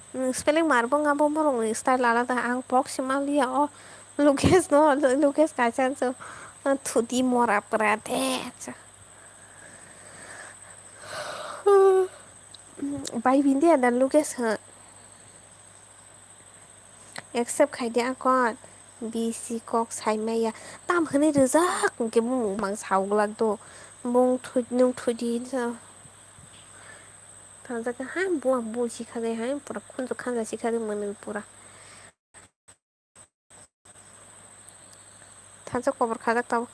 Nwng spelling mar bo nga bo borok ni style alada ang pok se ma liya o Lukesh no Lukesh kaisa so thudi mora pura de. Bai bindi ada Lukesh ha. Accept khai di akon. B C kok sai maya. Tam hwnwi rwjak hwnkhe bumung mang sa uglak do. Bung thwi-, nung thwidi hinsa. Thangjak khe hai buwa bu sikha de hai pura khunju khanja sikha de mwnwi pura. Thansa kobor khajak tabuk.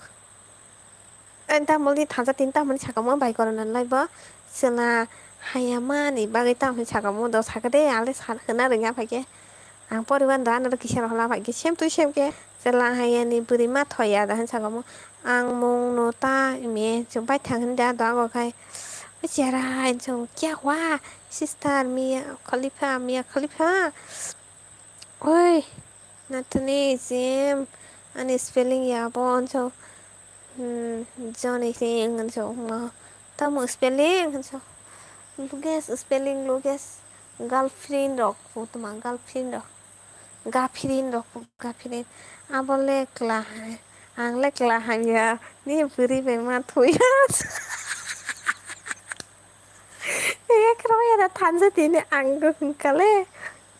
Ani tamoni thansa tini tamoni sakamo bai korona lai bo chwla hayamani bagwi tamoni sakamo do sakha de ale sa hwna rwngya phaikhe. Ang poriban da ano kisa rohla phaikhe same to same khe chwla hayani bwrwi ma thoya da hin sakamo. Ang mung no ta ime chwng bai thang hin da do ago khai. O chera hin chwng kya hwa sister Mia Khalifa, Mia Khalifa. Oi, nathani sim ani spelling ya bo anso, hmm, Johnny sing anso ma tamo spelling anso. Luges spelling Luges girlfriend rok utma girlfriend rok gaphirin rok gaphirin abo le kla hai ang le kla hamya ni bwrwi bai ma thuya. Ekro era thansa tini ang hwnkha le.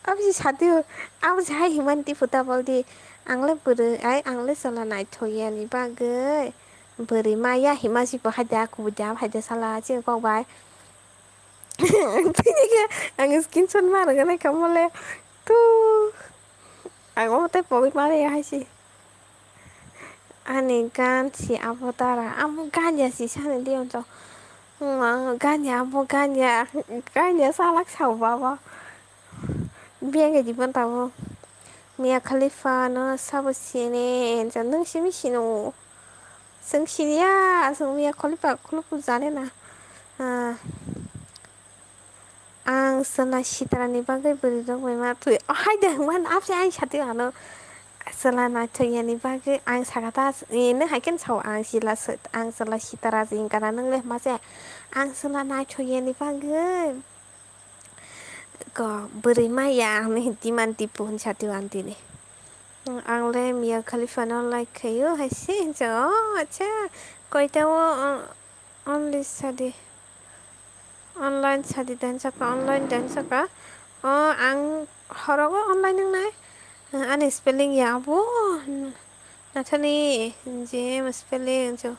Abo si sadi o, abo si hai himani tipu ta boldi. Ang le bwrwi ai, ang le chwla naithok yani bagwi. Bwrwi maya hima si bo haida kubui da haida sala chini kok bai. Tini khe ang screenshot ma rwgwi naikha mo le. Tu. Ang omo tei pogwi ma rwya hai si. Ani gan si abo dara, amo ganja si sani di onso. Hmm, ganja, amo ganja, ganja salak sao baba. Biyang di ban tabo. Mia Khalifa no sabo sini, ensa nung simi sino. Chwng siniya, chwng miya kholipa khulupuk jani na. Ah, ang chwla sitarani bagwi bwrwi rok bai ma twi. Oh, hai de, man, aphi ang sati ano. Chwla naithok yani bagwi ang saka ta, eh, nung hai khe sao ang sila se, ang chwla sitara jing kana nung le ma se. Ang chwla naithok yani bagwi. Ko bwrwi maya hinwi demand tipo hinwi satio ang tini. Ang le Mia Khalifa no like khaio hai se hinsa, oh, acha, koita o, oh, only sadi, online sadi dan saka, online dan saka, oh, ang horogo online wngnai, ani spelling ya abo, nathani je spelling jo,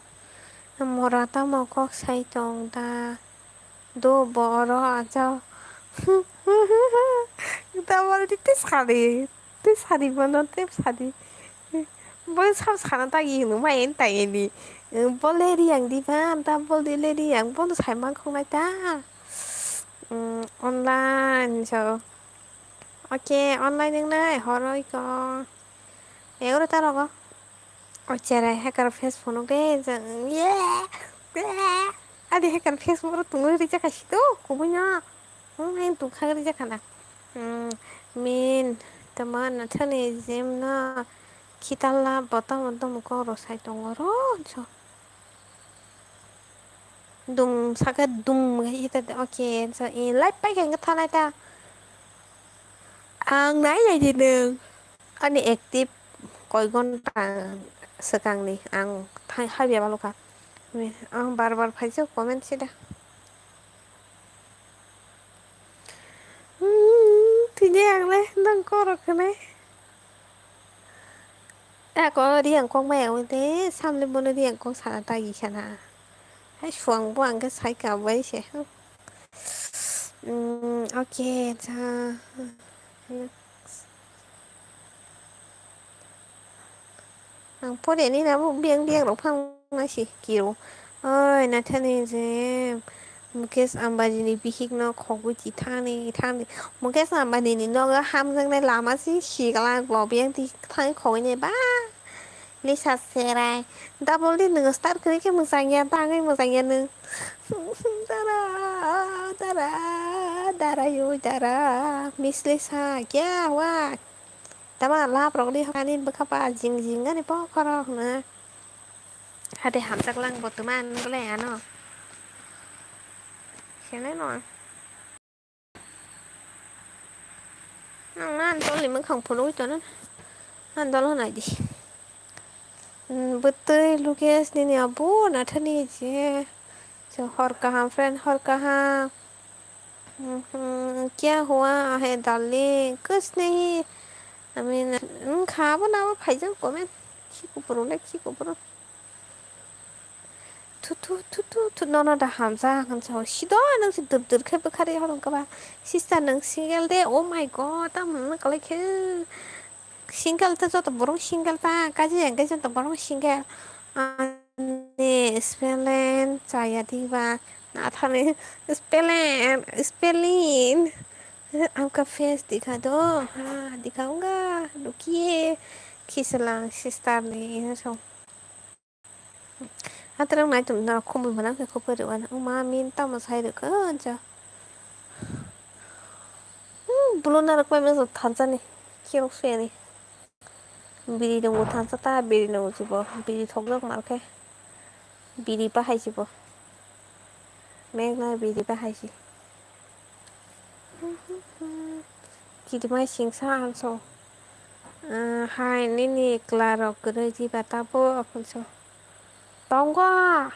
mora tamo kok sai tong da. Do boro acha. Double di tis khadi. Tis khadi bono tip khadi. Bo sam sana ta gi hinu ma en ta eni. Bo le ri yang di ba, double di le ri yang bono sai man khong nai ta. Mm, online so. Okay, online ning nai horoi ko. Egoro ta rogo. O cherai hacker face phunuk de, jeng, ye, ye. Adi hacker face moro tungwi rijak hai si to, kubui no. Hmm, hain tungkha rijak khana. Hmm, min, tama nathani jim no, khitalla bottom bottom kok rosai tongo ro, so. Dum saka dum, okay, so, eh, live pai khe thanai ta. Ang nai nai di nung. Ani active koi ghonta swkangni ang thai-, habya balokha. Ang bar bar phaijak comment sida. Hmm, tini ang le nang korok khnai. Ako riyang kok maya wngte samle bono riyang kok sana tagi sana. Hai suang bo ang khe sai ka bai se. Hmm, okay, cha. Ang pore ni na bo biyang biyang rok phang na si kiro. Oi, nathani je Mukesh Ambani ni bihik no khogwi ti thani thani. Mukesh Ambani ni nogo hamjaknai lama si sigla globiyang ti thani khogwi nai ba. Lisa serai. Double di nung start kwrwi khe mwchang ya, tangwi mwchang ya nung. Dara, dara, dara yo, dara. Miss Lisa, kya hua? Tama lap rok di hani bwkha pa jing jing ani bokhorok no. Hade hamjak lang bo tuma ang belai ano. Senai no. Ang na antol ni mwkhang phunugwi tono. Antol hwnai di. Hmm, bwtwi Lukesh nini abo nathani je. So, hor kaham, friend, hor kaham. Mhm, kya hua hai darling? Kuch nahi. I mean, wngkha abo na abo phaijak comment. Khi kupuru le, khi kupuru. Thu, thu, thu, thu, thu, nono da hamjak hinsa. Sido nang si dur dur khe bwkhari horong kaba. Sister nang single de. Oh my God, tamo wngna kwlai khe. Single ta joto borok single ta. Kaji yang khe joto borok single. Ani spelling chaya diba. Nathani spelling, spelling. Angka face dikha do. Ha, dikhaunga. Dukie. Khiselang sister ni. So. Atrang nai tum na khumui mana khe khupui rwna. Uma min tamo sai rwkha ja. Hmm, bulu narwk pai masa thansa ni. Kiyok suyani. Biri nungo thansa ta, biri nungo chibo. Biri thokjak mar khe. Biri bahai chibo. Mekna biri bahai si. Kitimai singsa hanso. Ah, hai nini klarok kwrwi diba tabo aphunso. Tongo.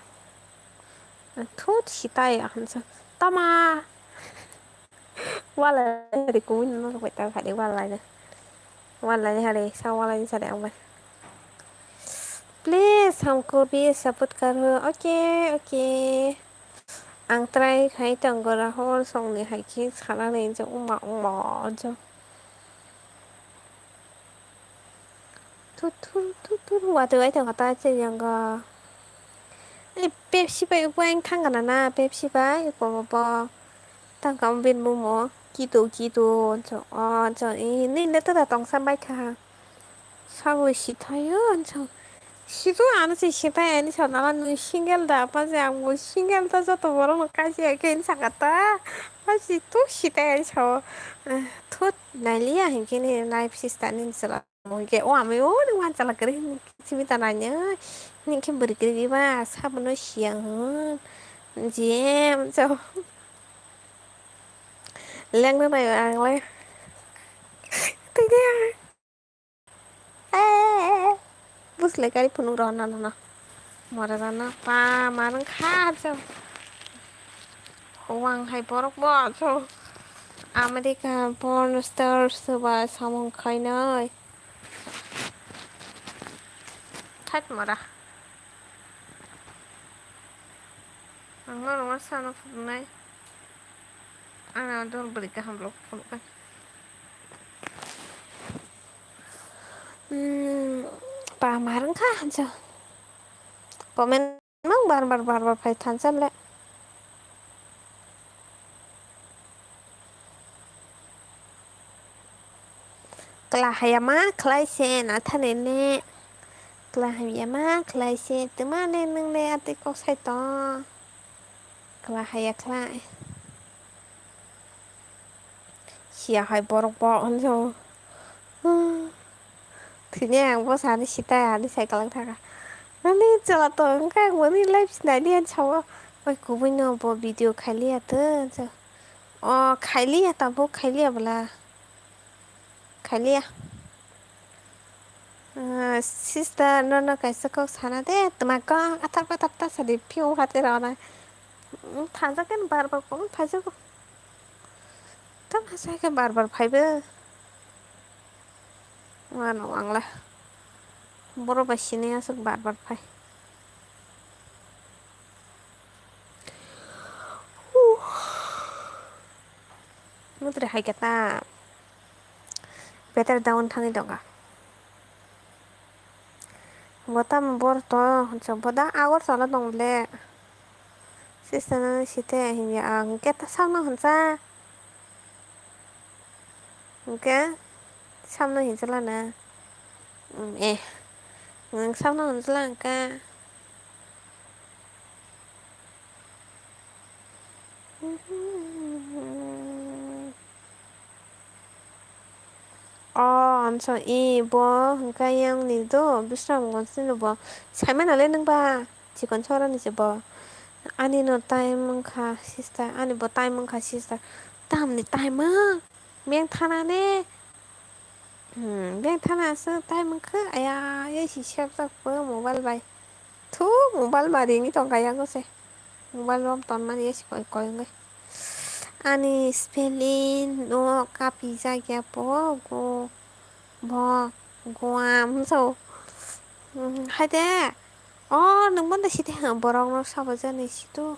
Thut sitai aphunso. Tama. Walai hari kuwi no bai ta hari walai. Walai hari sa walai sa de ang bai. Please hamko bhi support karo. Okay, okay. Ang try khai tongo Rahul songni hai khe sana nai je uma uma je. Thut thut thut thut watwi ai tongkha ta che yango. Ei Pepsi bai upo ang thang kana na Pepsi bai upo bo. Tang kam bin bumo kitu kitu onso onso ini le tada tongsa bai kha. Sawi si thayo onso. Situ ano se sitai ani sa nala nung single da apa je ang bo single ta joto borok no kaisa khe ani saka ta. Ba situ sitai ani sao. Thut nailiya hinkhe ni life sister ni sala. Hinkhe o ami o ni wansala kwrwi hinkhe simi ta nainai. Hinkhe bwrwi kwrwi ba sabono siya hwn. Jem so. Lengna nai ang le. Twi de. Eh, buslai kari phunuk rw na na na. Mora rana pa manang kha so. Wang hai borok bo so. America porn stars ba samung khainai. Thak mora. Ang no rwma sana phunuknai. Ano dol bwrwi kaham rok phunuknai. Hmm, pa marang kha hansa. Comment mang bar bar bar bar phai thansa le. Kla haya ma khlai se na thani ne. Kla haya ma khlai se tuma ne nung le ati kok sai to. Kla haya khlai. Siya hai borok bo hansa. Thwinai ang bo sani sitai ani sai kalang thaka. Ani chwla to wngkha ang boni live sinai di ani sao. Oi kubui no bo video khailiya to. O khailiya tabuk khailiya bwla. Khailiya. Ah, sister nono kaisa kok sana de twma kok athak pathak ta sadi phiyo hate rona. Thangjak ken bar bar kok phaijago. Tam hasa khe bar bar phaibo. Wano wangla. Boro bai sini aswk bar bar phai. Huh. Mutri hai khe ta. Better down thangwi dongkha. Bo tamo bor to, hwnsa bo da Agartala tong le. Sister no site hinya ang khe ta sakno hwnsa. Hwnkhe samno hinsa lana. Mm, eh. Nwng samno hinsa lang kha. O, ansa, i, bo hwnkha yang ni do, Bisramganj ni bo. Saimano le nwng ba, chikon sora ni se bo. Ani no time wngkha sister, ani bo time wngkha sister. Tamni time wng? Beng thana ne? Hmm, beng thana se time wngkha, aya, ya si sep jak bo mobile bai. Thu, mobile ba ringwi tongkha yago se. Mobile rom tonmani ya si koi koi wngwi. Ani spelling no kapi jak ya bo, go, bo, goam, so. Hmm, hai de. O, nwng bono site ha, borok no sabo jani situ.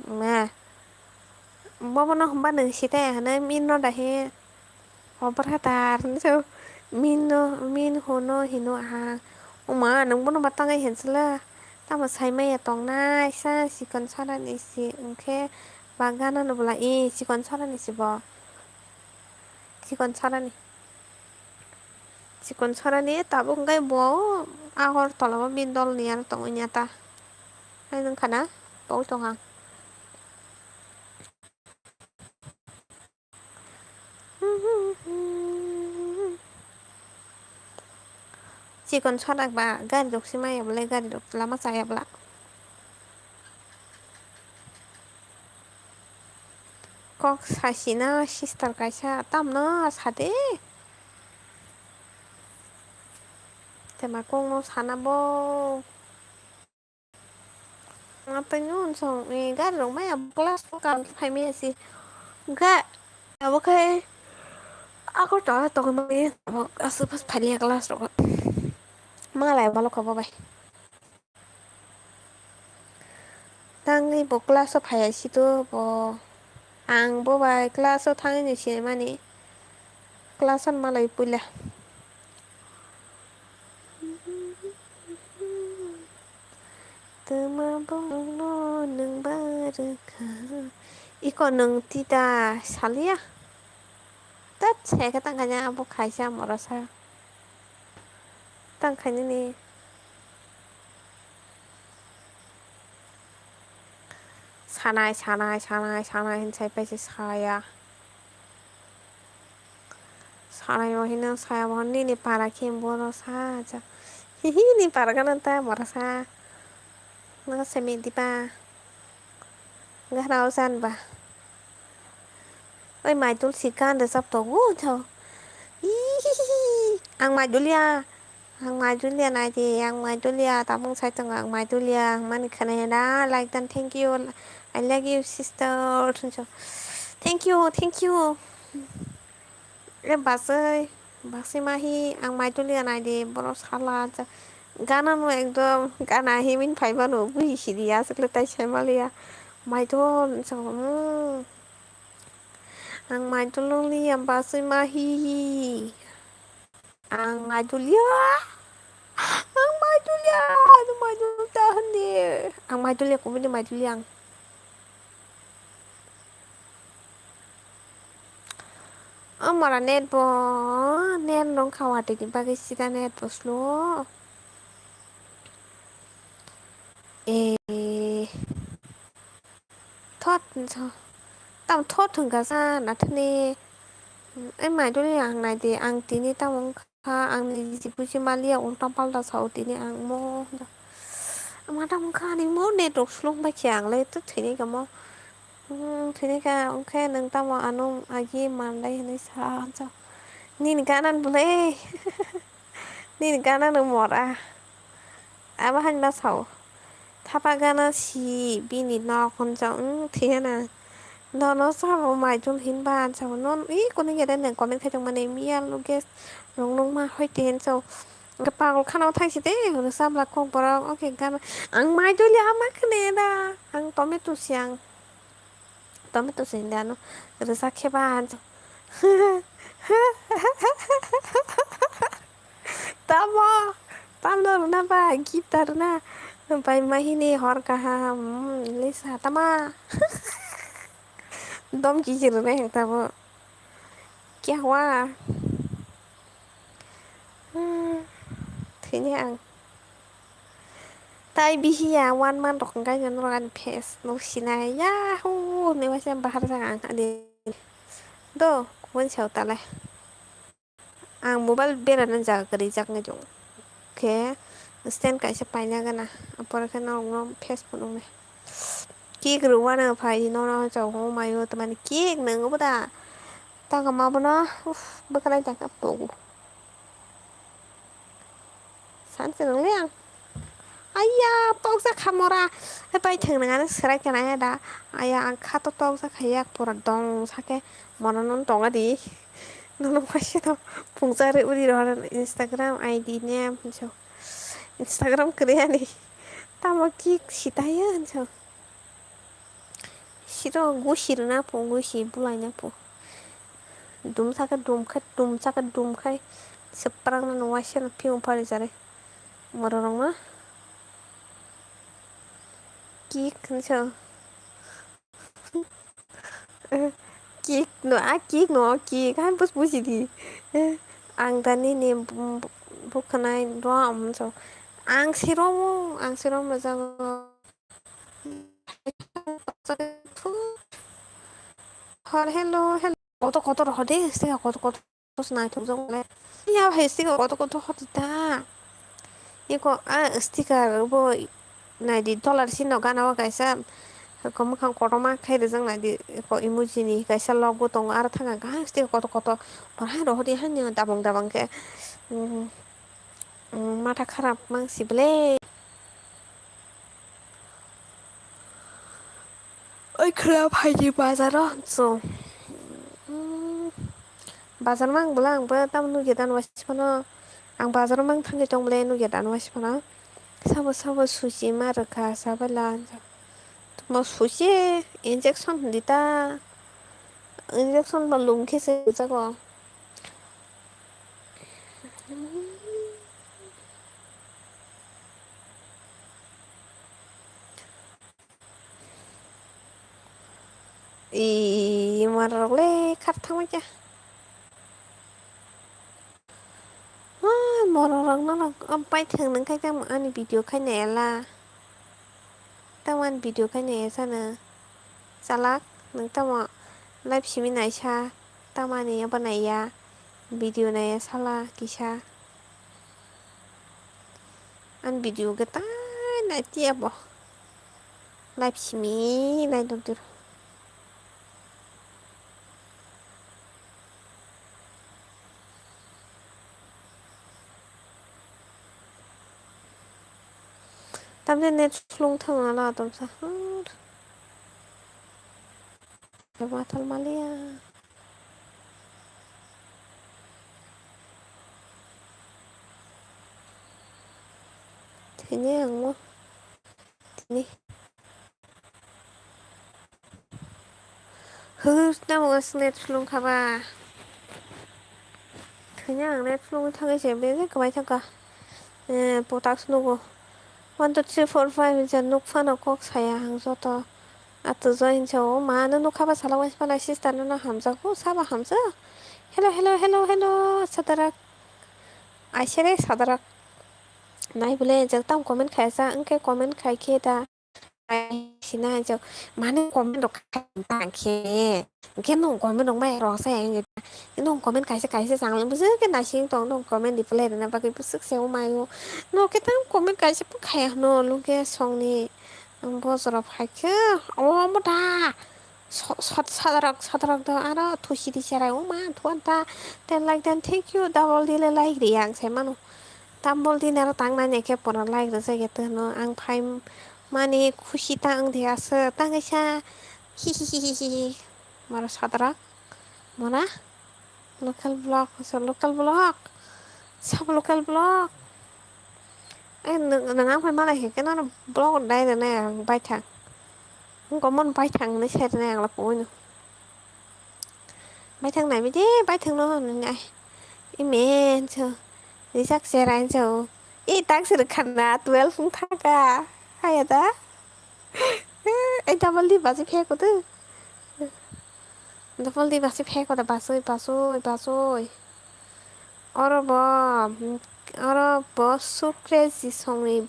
Ma. Bobono hwnba nwng site hwnwi min no dahi. O bwrha tar hinwi sa, min no, min hwno hino aha. Oma, nwng bono ba tangwi hinsila. Tamo sai maya tongnai sa chikon sarani si hwnkhe ba gana no bwla i chikon sarani si bo. Chikon sarani. Chikon sarani tabuk hwnkhe bo Agartala o bini dol ni aro tongwi ya ta. Hai wngkha na? Bo tongha. Chikon sodak ba gari rok se maya bwle, gari rok lama chaya bwla. Kok sasina sister kaisa tamno sade. Tema kok no sana bo. Atwi no song, eh, gari rok maya class rok kam phai maya si. Ga, abo khai Agartala tongwi mani abo aswk pas phaliya class rok. Malai balo khobo bai. Tangwi bo class o phaiya si to bo. Ang bo bai class o thangwi ni sinimani. Class o malai puila. Twma borokno nwng ba rwkha. Iko nwng tita saliya? Tat, se khe tang kanya abo khaisa morasa. tang khainani. Sanai, sanai, sanai, sanai, hinsai paise saya. Sanai mo hino saya mo nini para khe bono sa ja. Hihi ni para gana ta mora sa. Nang semi diba. Ngarao san ba. Oi, Maidul si kan rwchap tongo tho. Ihihihi. Ang Maidul ya. Ang Maidul ya nai di. Ang Maidul ya. Tamung sai tongo ang Maidul ya. Ang mani khana ya na. Like dan thank you. I like you sister. Thank you. Thank you. E basai. Basai mahi. Ang Maidul ya nai di. Boro sala. Gana no ekdom. Gana himin phai mano. Bui sidi ya. Asukle tai sai mali ya. Maidul. Ang Maidul ya. Basai mahi. Ang Maidul ya. Ang Maidul ya. Ang Maidul tahan di. Ang Maidul ya, kumini Maidul ya ang. Amara net bo, net nong khawa tini bagwi sida net bo slow. Eh. Thot, tam thot hwnkha sa nathani. Ai Maidul ya ang nai di, ang tini tamo wngkha, ang ni jibuji maliya ulta palta sao tini ang mo. Ama tamo wngkha ani mo network slung bai khe ang le to thwini kha mo. Hmm, thwini kha wngkhe nwng tamo ano agi mandai hinwi sa. Nini gana bwle. Nini gana no mora. Abo haino sao. Thapa gana si bini nok hwn sa, wng, thwiya na. Nono sabo Maidul hinba, ang sabo non, i, kunu gede nang comment khai tongmani, miya luges, nung nung ma hoi te hinso. Hwnkhe pagol khana thang si de, hwnkhe sabla kok borok, oke gana. Ang Maidul ya ma khne da, ang tomato si ang. Tomato se hindi ano rwchap khe ba tamo, tamo rwna ba gift ta rwna bai mahini hor kaham, hmm, Lisa tama. Dom kisi rwna heng tamo. Kya hua? Hmm, thwini ang. Tai bihiya one month rok hwnkhe norok ani face nuk sinai. Yahoo! Hinwi waisa bahar jagha ang ani. Do, kubun sao talai. Ang mobile berana jaga kwrwi jak nai tongo. Khe stand kaisa paina gana. Apor khe norokno face phunuknai. Cake rwwana phai nono chao mayo tamani cake nang obo da. Tangkha ma bono, uff, bwkhalai tangkha togo. Sanse nang le ang. Aiya, toksa kha mora. Hai pai thang nang ani serai kana ya da. Aiya, ang kha to toksa kha yak pura dong sake mona non tonga di. Nono paise to pungsa re uri rohor Instagram I D name hinso. Instagram kwrwi ani. Tamo cake sitaya hinso. Siro gusi rwna po, gusi bulaina po. Dum saka dum khai, dum saka dum khai. Seprang no waisa no piung pari jare. Moro rong no. Cake hinso. Cake no, a cake no, cake. Hai bus busi di. Ang tani ni bukhanai do am hinso. Ang siromo, ang siromo jago. Hor hello, hello. Kotor kotor hode, sticker kotor kotor naithok jong le. Ya hai sticker kotor kotor hode ta. Iko a sticker bo naidi dollar sino gana o kaisa. Ko mukhang kotorma khai rijak naidi ko emoji ni kaisa logo tongo aro thangkha kaham sticker kotor kotor. Por hai rohodi hai ni dabang dabang khe. Matha kharap mang si bwle. Oi khwla phaidi bazaro hinso. Bazar mang bwla ang bo tamo nugya dan waisa phano. Ang bazaro mang thangwi tong bwle nugya dan waisa phano. Sabo sabo suchi ma rwkha sabala. Tamo suchi injection hwndi ta. Injection ba lung khe se jago. Ih, marok le khat thangma kya. Ah, Borok no rok o paithang nang khe tamo ani video khai nai la. Tamo ani video khai nai ya sano. Chalak, nwng tamo live simi naisa, tamo ani abo naiya, video naiya sala kisa. Ani video khe tai nai tiya bo. Live simi nai tong tiro. Tamni net slung thangma la tomsa. Mathal maliya. Thini ang mo. Tini. Hur, tamo aswk net slung kha ba. Thwina ang net slung thangwi se bebak kwbai thangkha. Eh, potak se nugo. One, two, three, four, five hinsa nuk phano kok saya ang joto. Ato join sa o ma no nuk kha ba sala wngsa phala sister no hamjak o sabo hamjak. Hello, hello, hello, hello, sadarak. Aisere sadarak. Nai bole jak tam comment khaisa, wngkhe comment khai khe da. Sina jok mane comment rok khai tang khe. Hwnkhe nwng comment rok mai rok sai ang jeta. Nwng comment kaisa kaisa chang le bwswk khe naising tong nwng comment reply rwna bagwi bwswk se o mai o. Nwng khe tang comment kaisa bo khaya hwno nwng khe songni bojorok hai khe omo da. Sot sadarak sadarak do aro thusi di cherai o ma thuan ta. Ten like ten thank you double dile like ri ang sai mano. Double din aro tang nai khe pora like rwjak ya twno ang phai mani khusi ta wng de aswk tangwi sa hihihihihi maro sadrak mona local vlog so local vlog sabo local vlog. Ai nwng nwng ang phai malai khe keno vlog dai rwnai ang baithang wngkha mon baithang hinwi sai rwnai ang laphungwi no. Baithang naimide baithang no hinwi ai. Imen so rijak cherai so. I tak se rwkha na twelve wng thangkha. Haya da. Ai double di basi pheko de. Double di basi pheko da basoi basoi basoi. Oro bo oro bo sukre jisongni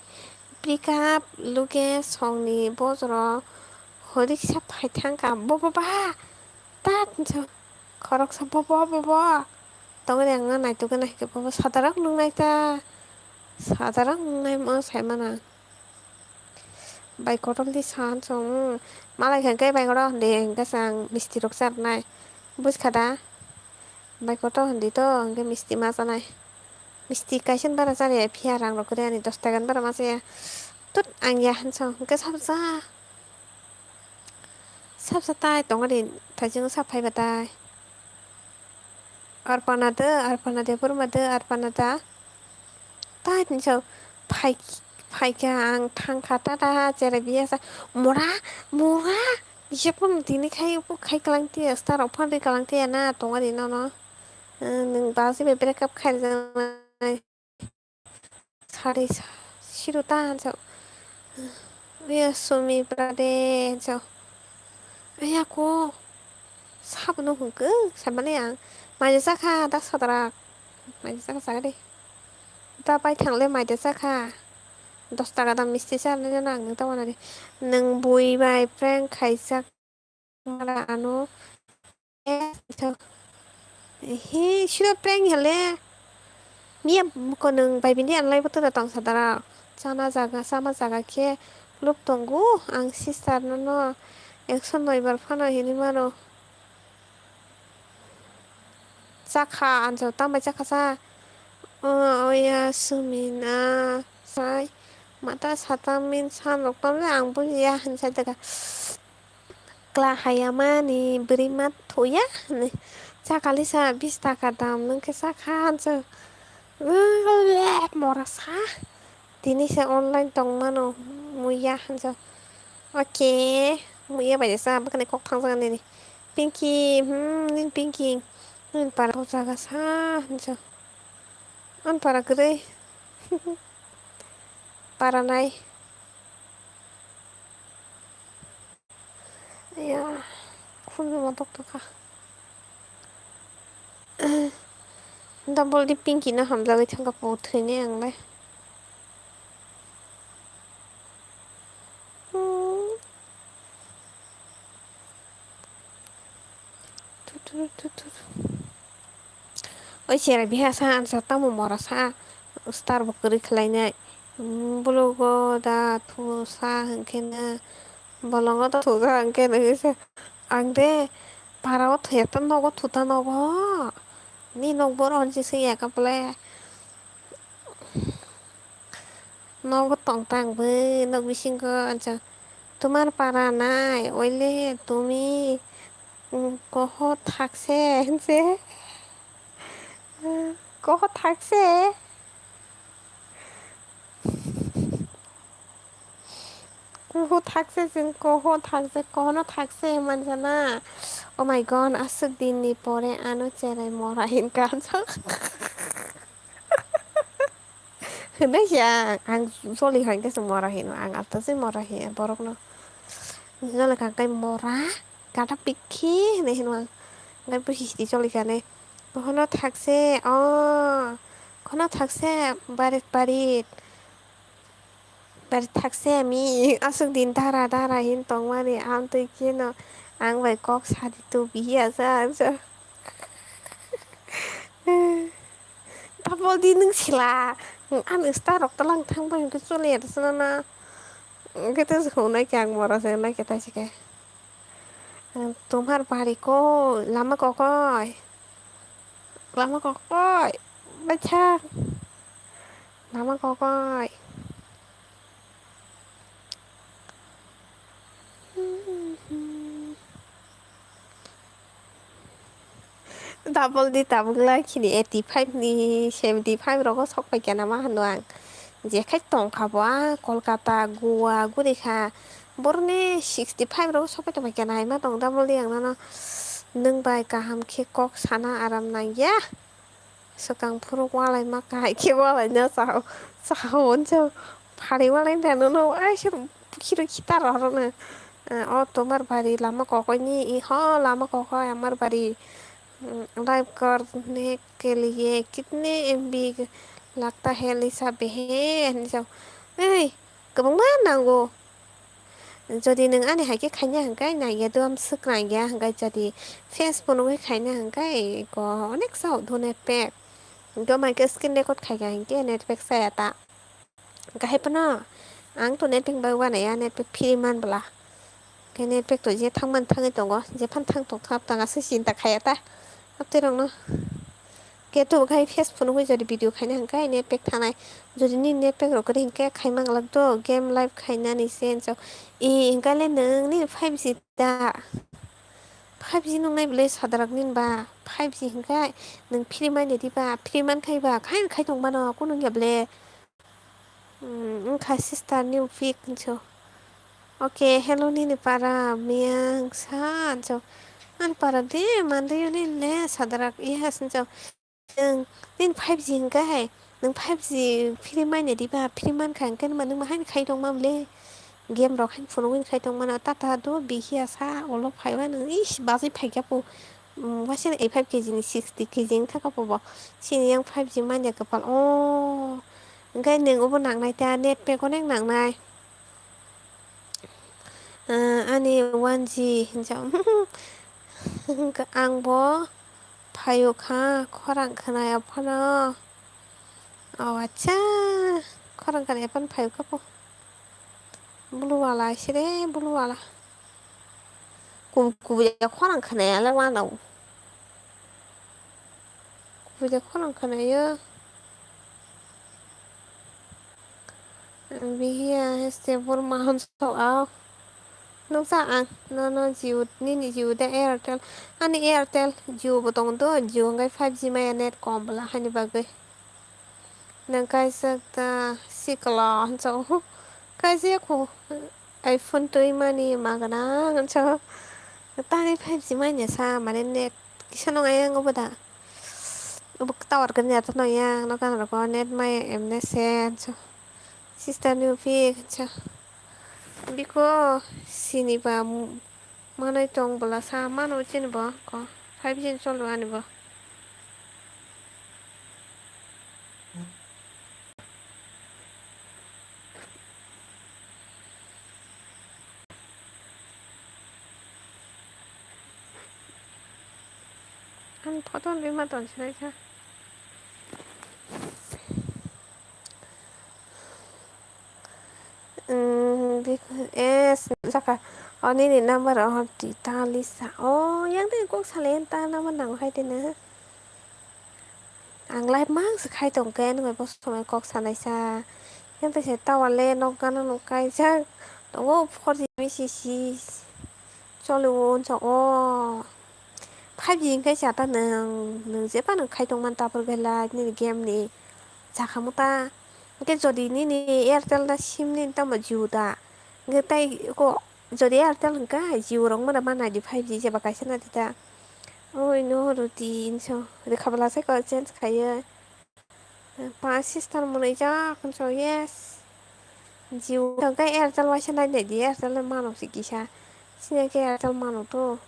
breakup luge songni bojoro horiksa phai thangkha bo bo ba. Ta hinsa khoroksa bobo bobo tongwi ang naitugwi naikhe bobo sadarak nungnai ta sadarak nungnai mo saimano ang bai kotor di san song malai khe bai kotor di hwnkhe ang misti rok charwnai buj kha da bai kotor di to hwnkhe misti ma chanai misti kaisa bara chari phiya rang rok kwrwi ani dos taka ni bara ma chaya tut ang ya hinsa hwnkhe sabja. Sabsa tai tongari thaichung sa phaiba tai. Arpana de, arpana de, burma de, arpana da. Tai tinso phai phaikha ang thangkha tata cherai biya sa mora mora. Bisi phone tini khai khai kalang tiya star rok phone ri kalang tiya na tongari nono. Nwng basi bai breakup khai rwjaknai. Sari siro ta hansa. Oya sumi brade hansa. Oya ko. Sabono hwnkhe samani ang. Maija chakha da sodrak. Maija chakha chakha de. Da pai thangle maija chakha. Dos taka da misti sa nang nang ta wanadi. Nwng bui bai prank khaijak. Mara ano. He siro prank hale. Miya ko nwng bai bini anlai boto da tong sadara. Chana jaga, chama jaga khe lub tongo. Ang sister no no ekso noi bar phano hini mano. Chakha anjo tambai chakha sa. O oya sumina sai mata satamin san rok tamle ang bujiya hinsa daga. Kla hayamani bwrwi ma thuya hinwi. Chakali sa bis taka dam nwng khe chakha hansa. Mora sa. Tini se online tong mano muya hansa. Oke. Muya bai sa bwkhani kok thangjak nini. Pinky, hmm, nini Pinky. Nini para jaga sa hansa. An para kwrwi. Para nai. Ya, khunju ma tok tok kha. Double di Pinky no hamjagwi thangkha po thwinai ang le. Hmm. Tu, tu, tu, tu, tu. Oi, cherai biha sa, ansa tamo mora sa, star bo kwrwi khlainai. Hmm, bologo da thu sa hwnkhe na, bolongo da thu sa hwnkhe na, ang de para o thuya ta nogo thuta nogo. Ni nok bor hon jising ya kaple. Nogo tong tang bwi nok bisingo ansa. Tumar para nai oile tumi, mm, koho thakse hinse. Koho thakse. Kuhu thakse chwng, kuhu thakse, kono thakse manjana. Oh my God, aswk dinni pore ano cherai mora hinka. Hinai ya, ang joli hwnkhe se mora hino, ang alta se mora hiya borokno. Joli kha kai mora, gata pikhi hinai hino ang. Ngai busi sidi joli kha ne. Kono thakse, oh, kono thakse, barit barit. Bari thakse ami aswk din dara dara hin tongmani, amtwi kheno ang bai kok sadi tubi ya sa, ang sa. Double di nwng sila, ang star rok talang thang bai hwnkhe chole ya sana na. Hwnkhe to hwnai khe ang mora se nai khe tai se khe. Tumhar bari ko lama kokoi. Lama kokoi. Bacha. Lama kokoi. Double di tabuk lai khini eighty five ni seventy five rogo sok pai khe nama hano ang. Jekhai tongkha bo a Kolkata, Goa guri kha. Boroni sixty five rogo sok pai tongma khe naima tong double di ang nono. Nwng bai kaham khe kok sana aram nangya. Swkang phuru walai ma kahai khe walai no sao sao hwnso phari walai da nono aisa khiro khita rw rw no. O tomar bari lama kokoi ni i ho lama kokoi amar bari. Life karne ke liye kitne M B lagta hai lisa behe hwnso. Ei kwbangma nango. Jodi nwng ani hai khe khaina hwnkhe naiya do am swk naiya hwnkhe jodi face phunugwi khaina hwnkhe eko onek sao do net pack. Hwnkhe mai khe screen record khaikha hwnkhe net pack saya ta. Hwnkhe hai phano ang to net pack bai uanaiya net pack free man bwla. Hwnkhe net pack to je thangmani thangwi tongo, jephano thang tong thang tong aswk chinta khaiya ta. Amtwi rokno. Keto khai face phunugwi jodi video khaina hwnkhe net pack thanai. Jodi nini net pack rok kwrwi hwnkhe khaimang lak do game live khainani se hwnso. I hwnkhe le nwng nini five G da. Five G nungnai bwle sadrak nini ba. Five G hwnkhe nwng free manya di ba. Free mankhai ba. Khai khai tongmano kunu wngya bwle. Hmm, wngkha sister new pic hinso. Okay, hello nini para miyang sa hinso. Ani para de manliyo nini le sadrak iya hinso. Nwng nini five G hwnkhe hai, nwng five G free manya diba, free mankha hwnkhe nima nwng ma haino khai tongma le. Game rok haino phunugwi khai tongmano tata do bihiya sa ulo phaiba nwng ish bazwi phaikha po. Waisa A five K G ni sixty K G wngkha kha po bo. Chini yang five G manya kwpal o. Hwnkhe nwng obo nangnai ta net pack onek nangnai. Ani one G hinjak. Ang bo phaio kha khorang khwnai phano. O acha khorang khwnai phano phaio kha po. Bulu wala sire bulu wala. Kubui kubui khorang khwnai ale wano. Kubui khorang khwnai o. Bihiya heste Burma hwn sok ao. Nuksa ang nono Jio nini Jio de Airtel. Ani Airtel Jio bo tongo do Jio hwnkhe five G maya net kom bwla haini bagwi. Nwng kaisa ta sikla hwn sok. Kaisa kho iPhone twi mani magana hwn sok. Tani five G manya sa mane net kisa nung ayang obo da. Obo tower kwrwngya tano yang no gana rogo net maya emne se. Sister new pic cha. Biko sini ba manai tong bwla sa mano chini bo ko five G cholo ani bo. Photo rima ton sinai kha. Umm, bik-, eh, saka. O nini number o di ta lisa. O, yang tei kok salai ta number nango hai tini. Ang live mang se khai tong khe, nwng bai bo somoi kok sanai sa. Yang tei se tower le nok gana nok kaijak. Tongo four G B C C. Choli o, unsa o. Five G hwnkhe sa ta nwng, nwng je phano khai tongmani ta phuru belai nini game ni chakhamu ta. Hwnkhe jodi nini Airtel da sim nini tamo Jio da. Hwnkhe tei ko jodi Airtel hwnkha Jio rok mano ma nai di five G seba kaisa nai di ta. Oi no roti inso. Rikha bwla sai ko change khaiwi. Ba sister mwnwijak hinso, yes. Jio hwnkhe Airtel waisa nai nai di, Airtel no mano se kisa. Sini khe Airtel mano to.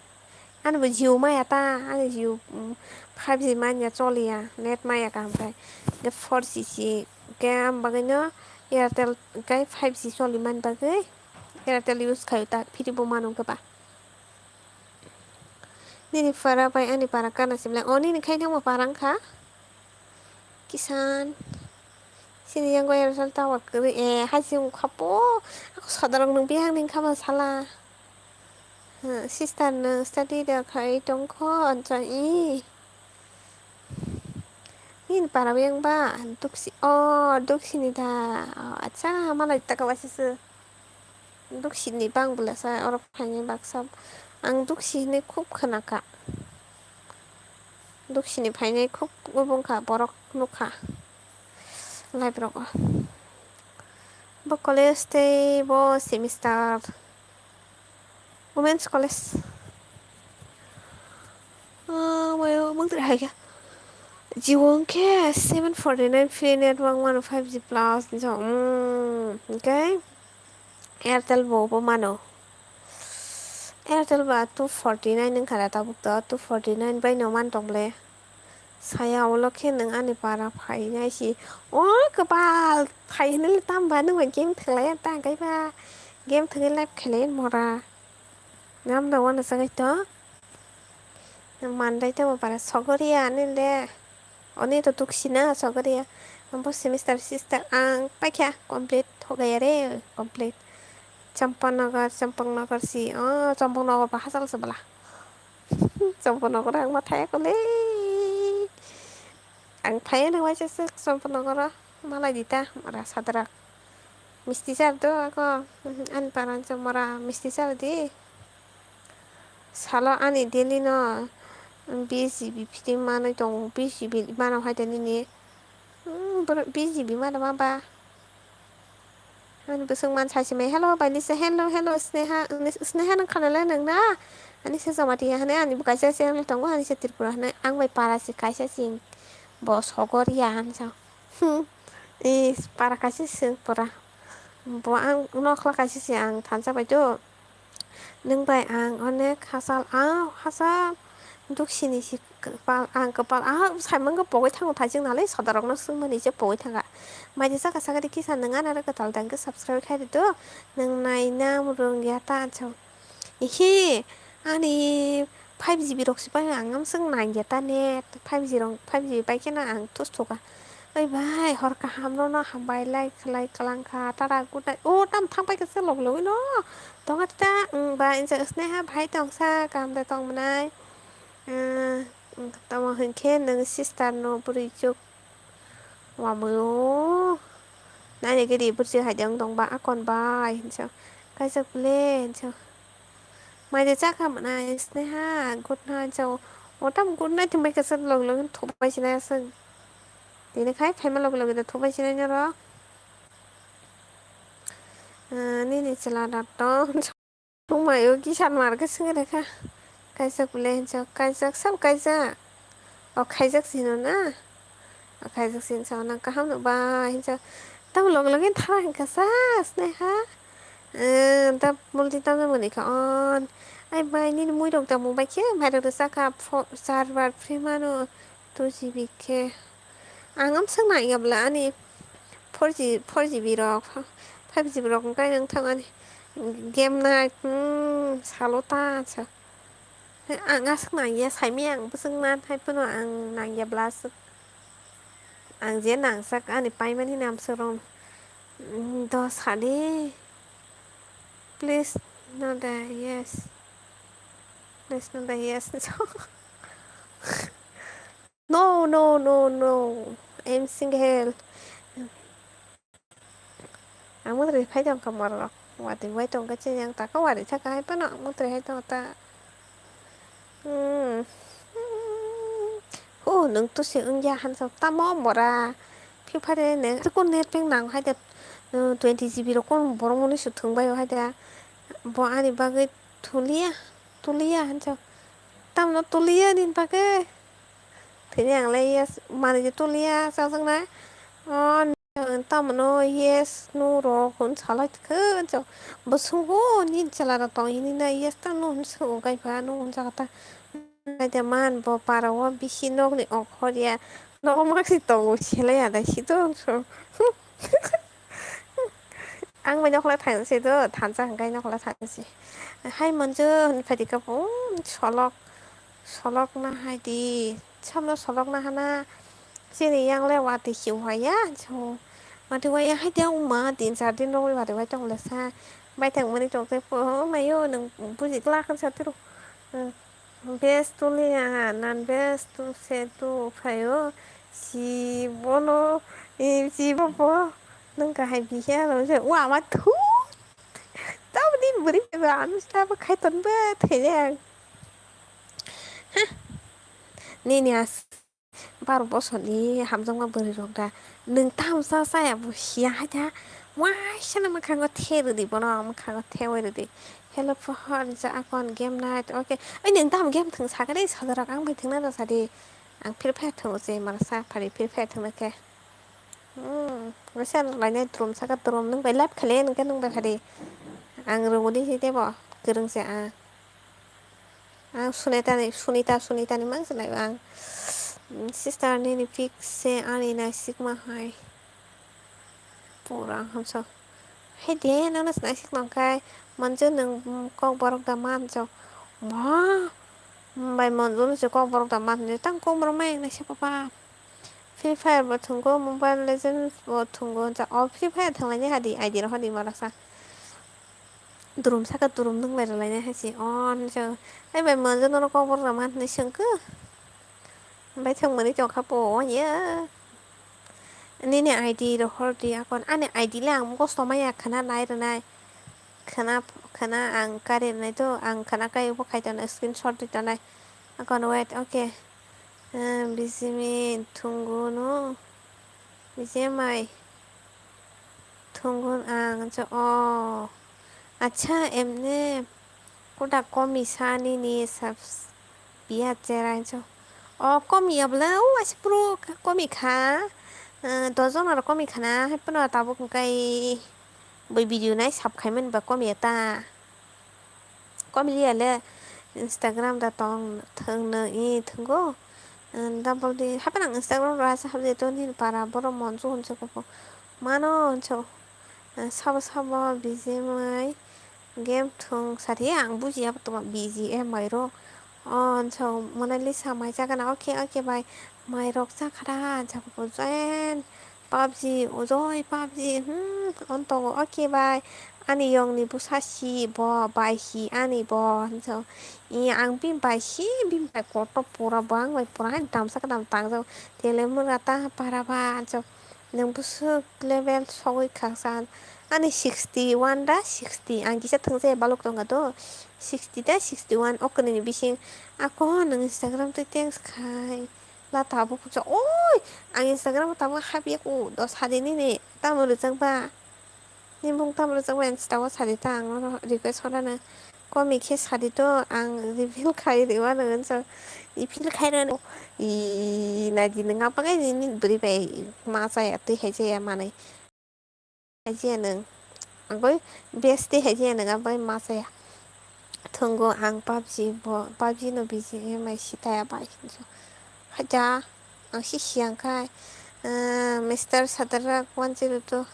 Ani bo Jio maya ta, ani Jio, mm, five G manya choliya, net maya kaham khai. Hwnkhe four G si, hwnkhe am bagwi no Airtel kai five G choli mani bagwi Airtel use khaio ta, free bo mano hwnkhe ba. Nini para bai ani para kana simlai. O nini khai nangma para wngkha. Kisan. Sini yang goya sal tower kwrwi. Eh, hai si wngkha po. Ako sodarok nung bihang ning kha ma sala. Ha, sister no study da khai tongkho ancha i. Nini para yang ba duksi. Oh, duksi ni da. Oh, acha, malai taka wasi se. Duksini bang bwlasa oro phainai baksa. Ang duksi hinwi khub khwnakha. Duksini phainai khub wngkha borok nukha live rogo. Bo college tei bo semester Women's College. Ah, mayo mangtri hai khe. Jio hwnkhe seven forty nine free network mano five G plus. Hwnkhe Airtel bo bo mano. Airtel ba two forty nine wngkha da tabuk to, two forty nine bai no man tong le. Saya ulo khe nwng ani para phainai si. O kwpal phai hinwi le tamo ba nwng bai game thwklai ta hwnkhe ba game thwngwi live khelai mora. Ngam da uanasa gai to. Mandai tamo para sogoriya ani le. Oni to tuksina sogoriya. Ambo semester sister ang paikha complete hogaya re complete. Champanagar, Champangnagar si. Oh, Champangnagar ba hachal se bwla. Champangnagar ang ma thaya kole. Ang phaiya nang waisa se Champangnagar o. Malai di ta, mora sadrak. Misti char do ako. Ani paran se mora misti char di. Salo ani daily no bis G B free manwi tongo, bis G B mano hai de nini. Hmm, borok bis G B mano ma ba? Ani bwswk man sai simai, "Hello, bai Lisa, hello, hello, Sneha, Sneha nang khanale nang na?" Ani se Jamatia hane, ani bo kaisa channel tongo, ani se Tripura hane, ang bai para se kaisa sing bo sogor ya han sa. Hmm, i para kaisa sing pura. Bo ang nokla kaisa se ang thansa bai do. Nwng bai ang onek hachal, ah, hachal duksini si kwpal, ang kwpal, ah, saimang khe pogwi thango, thaijwk nalai sodarokno swngmani se pogwi thangkha. Maidi saka saka di kisa nwng anare kwtal tang khe subscribe khai rwdi, nwng naina rwngya ta anchwng. Ihi, ani five G B rok se pai ang amswk nangya ta net, five G rok, five G bai kheno ang thusthuka. Oi bai, hor kaham nono hambai lai khlai kwlangkha, tara good night. O, tam thang pai khe se log logwi no. Tongo ta, um, ba, insa Sneha bhai tongsa, kaham de tong mwnai. Uh, tamo hinkhe nwng sister no bwrwi chuk wamwi o. Nani gidi bwrwi hai de wng tong ba, akon bai hinsa. Kaisa kule hinsa. Mai de chakha mwnai Sneha, good night sao. O tam good night hinbai khe se log logwi thuk bai sinai aswk. Tini khai phaima loge loge de thubai sinai norok. Ah, nini chwla da to. Thungmai o kisa mar khe swngwi rwkha. Kaijak le hinsa, kaijak sab kaijak. O khaijak se hino na? O khaijak se hinsa, nang kaham nuk ba hinsa. Tamo loge loge thara hinkha sa, Sneha. Eh, da multi tamo mani kha on. Ai bai nini mui rok da mung bai khe, mai rok da chakha pho-, charbar free mano. Two G B khe. Ang amswk naiya bwla ani four G, four G B rok, five G B rok wngkha nang thang ani game nai, hmm, salo ta sa. Ang aswk nangya saimaya ang bwswk man hai phano ang nangya blaswk. Ang je nangsak ani paimani hinwi amswk rwng. Mm, dos sadi. Please no da yes. Please no da yes. No, no, no, no. I'm single. Ang mwtwrwi phai tongkha morok. Watwi bai tongkha chini ang taka watwi thaka hai phano ang mwtwrwi hai tongkha ta. Hmm. Hu, nwng to se wngya hansa tamo mora. Phipha de ne, to kon net peng nang hai de, uh, twenty G B rok kon borok mwnwi su thwng bai o hai de. Bo ani bagwi tuliya, tuliya hansa. Tamno tuliya nini bagwi. Thwini ang le yes, manwi de tuliya, chajaknai. O, Ang tamo no yes no rok hwn salai khe, chwng bo swngo, "Nini chwla rok tong hini na yes ta no?" hwn swngo, kaipa no hwn jaga ta. Naide man bo para o bisi nok ni ongkhor ya, nogo maksi tongo selai ya dai si to. Ang bai nokla thang se do, thansa hwnkhe nokla thang se. Hai monjo hwn phaidi khe bo solok. Solokna hai di, samno solokna hana, chini yang le watwi hiu haya, so, watwi waya hai di, wngma tin char din rogwi watwi wai tong le sa, bai thang mani tong tei pho, mayo nwng buji glak khe sa tiro, hmm, best to le ya, nan best to se to phaio, si bono, eh, si bo bo, nwng kahai bihe aro se, wa ma thu, tamni bwrwi ba, ano sa bo khai ton ba, thai le ang. Nini as baro bosorni hamjakma bwrwi rok da nwng tamsa chaya bo siya hai da waisa no mwkhango the rwdi bono mwkhango the oi rwdi hello pohor ja akon game night okay oi nwng tamo game thwng sakha de sodorok ang bai thwngna rw sadi ang free fire thwngo se masa phari free fire thwngna khe. Hmm, waisa lainai drum saka drum nwng bai live khailaini hwnkhe nwng bai phadi. Ang rwngmani se tebo kwrwngse ang. Ang Sunitani, Sunita, Sunitani mang se lai ang. Hmm, sister nini pic se ani naisikma hai. Pura hamsa. Hai de nang nas naisik nang kai. Manjo nwng kok borok da manjo. Ma. Bai manjo se kok borok da manjo. Tang kok borok mai naisik papa. Free Fire bo thwngo, Mobile Legends bo thwngo, ja, o Free Fire thwnglaini hadi, I D rok hadi malaksa. Durum saka durum nwnglai rwlainai hai se, o, nw se, ai bai manjo norok kok borok rok ma hinwi swngkhe. Bai thwngmani tongkha po, o, ya. Nini I D rok hordi akon, ani I D le ang mukhostomaya khwna nai rwnai. Khwna, khwna ang kari rwnai to, ang khwna kai bo khai tongnai, screenshot rwi tongnai. Akon wait, okay. Ah, bijimi thwngwi no, bijimai thwngwi ang je o. Acha, emne koda komi sa nini subs biya cherai jo. O komi abla o asipro komi kha. Ah, dojon aro komi khana, hai phano tabuk hwnkhe bui video nai sab khaimani ba komi ta. Komiliya le Instagram da tong thwng nw i thwngo. Double di haphano ang Instagram ro asa habjai to nini para borok monjo hwnse koko mano hwnse. Sabo sabo bijimai game thwng sadi ang bujiya tongma B G M I ro. O hwnse Monalisa mai chakana okay okay bai mai rok chakha da hwnse koko join. PUBG, ojoi PUBG, hmm, on tongo, okay bai. Ani yongni bwsa si bo, bai si ani bo, hinso. I ang bini bai si, bini bai kotor pura bo, ang bai pura ani tamsa kadam tangjak. Tele mura ta para ba, hinso. Nwng bwswk level sogwi khaksa. Ani sixty one da, sixty, ang kisa thwngsa balok tongkha to. Sixty da, sixty one, o kwnwini bising. Ako nwng Instagram twi thanks khai. La tabuk kisa, oi, ang Instagram o tabuk habya ku, do sadi nini, tamo rwchak ba? Ni bung tamo rwchak ba, ang sita o sadi ta, ang nono request khorana. Komi khe sadi to, ang reveal khai rwma nw hwnsa. I feel khai rwno. I, naidi nw ngapa ngai nini bwrwi bai ma chaya, twi hai chaya manwi. Hajiya nwng. Agoi besti hajiya nwng abai ma chaya. Thwnggo ang PUBG bo, PUBG no B G M I sitaya bai hinjo. Haja, ang si siyang khai. Ah, Mister Sadrak one zero two.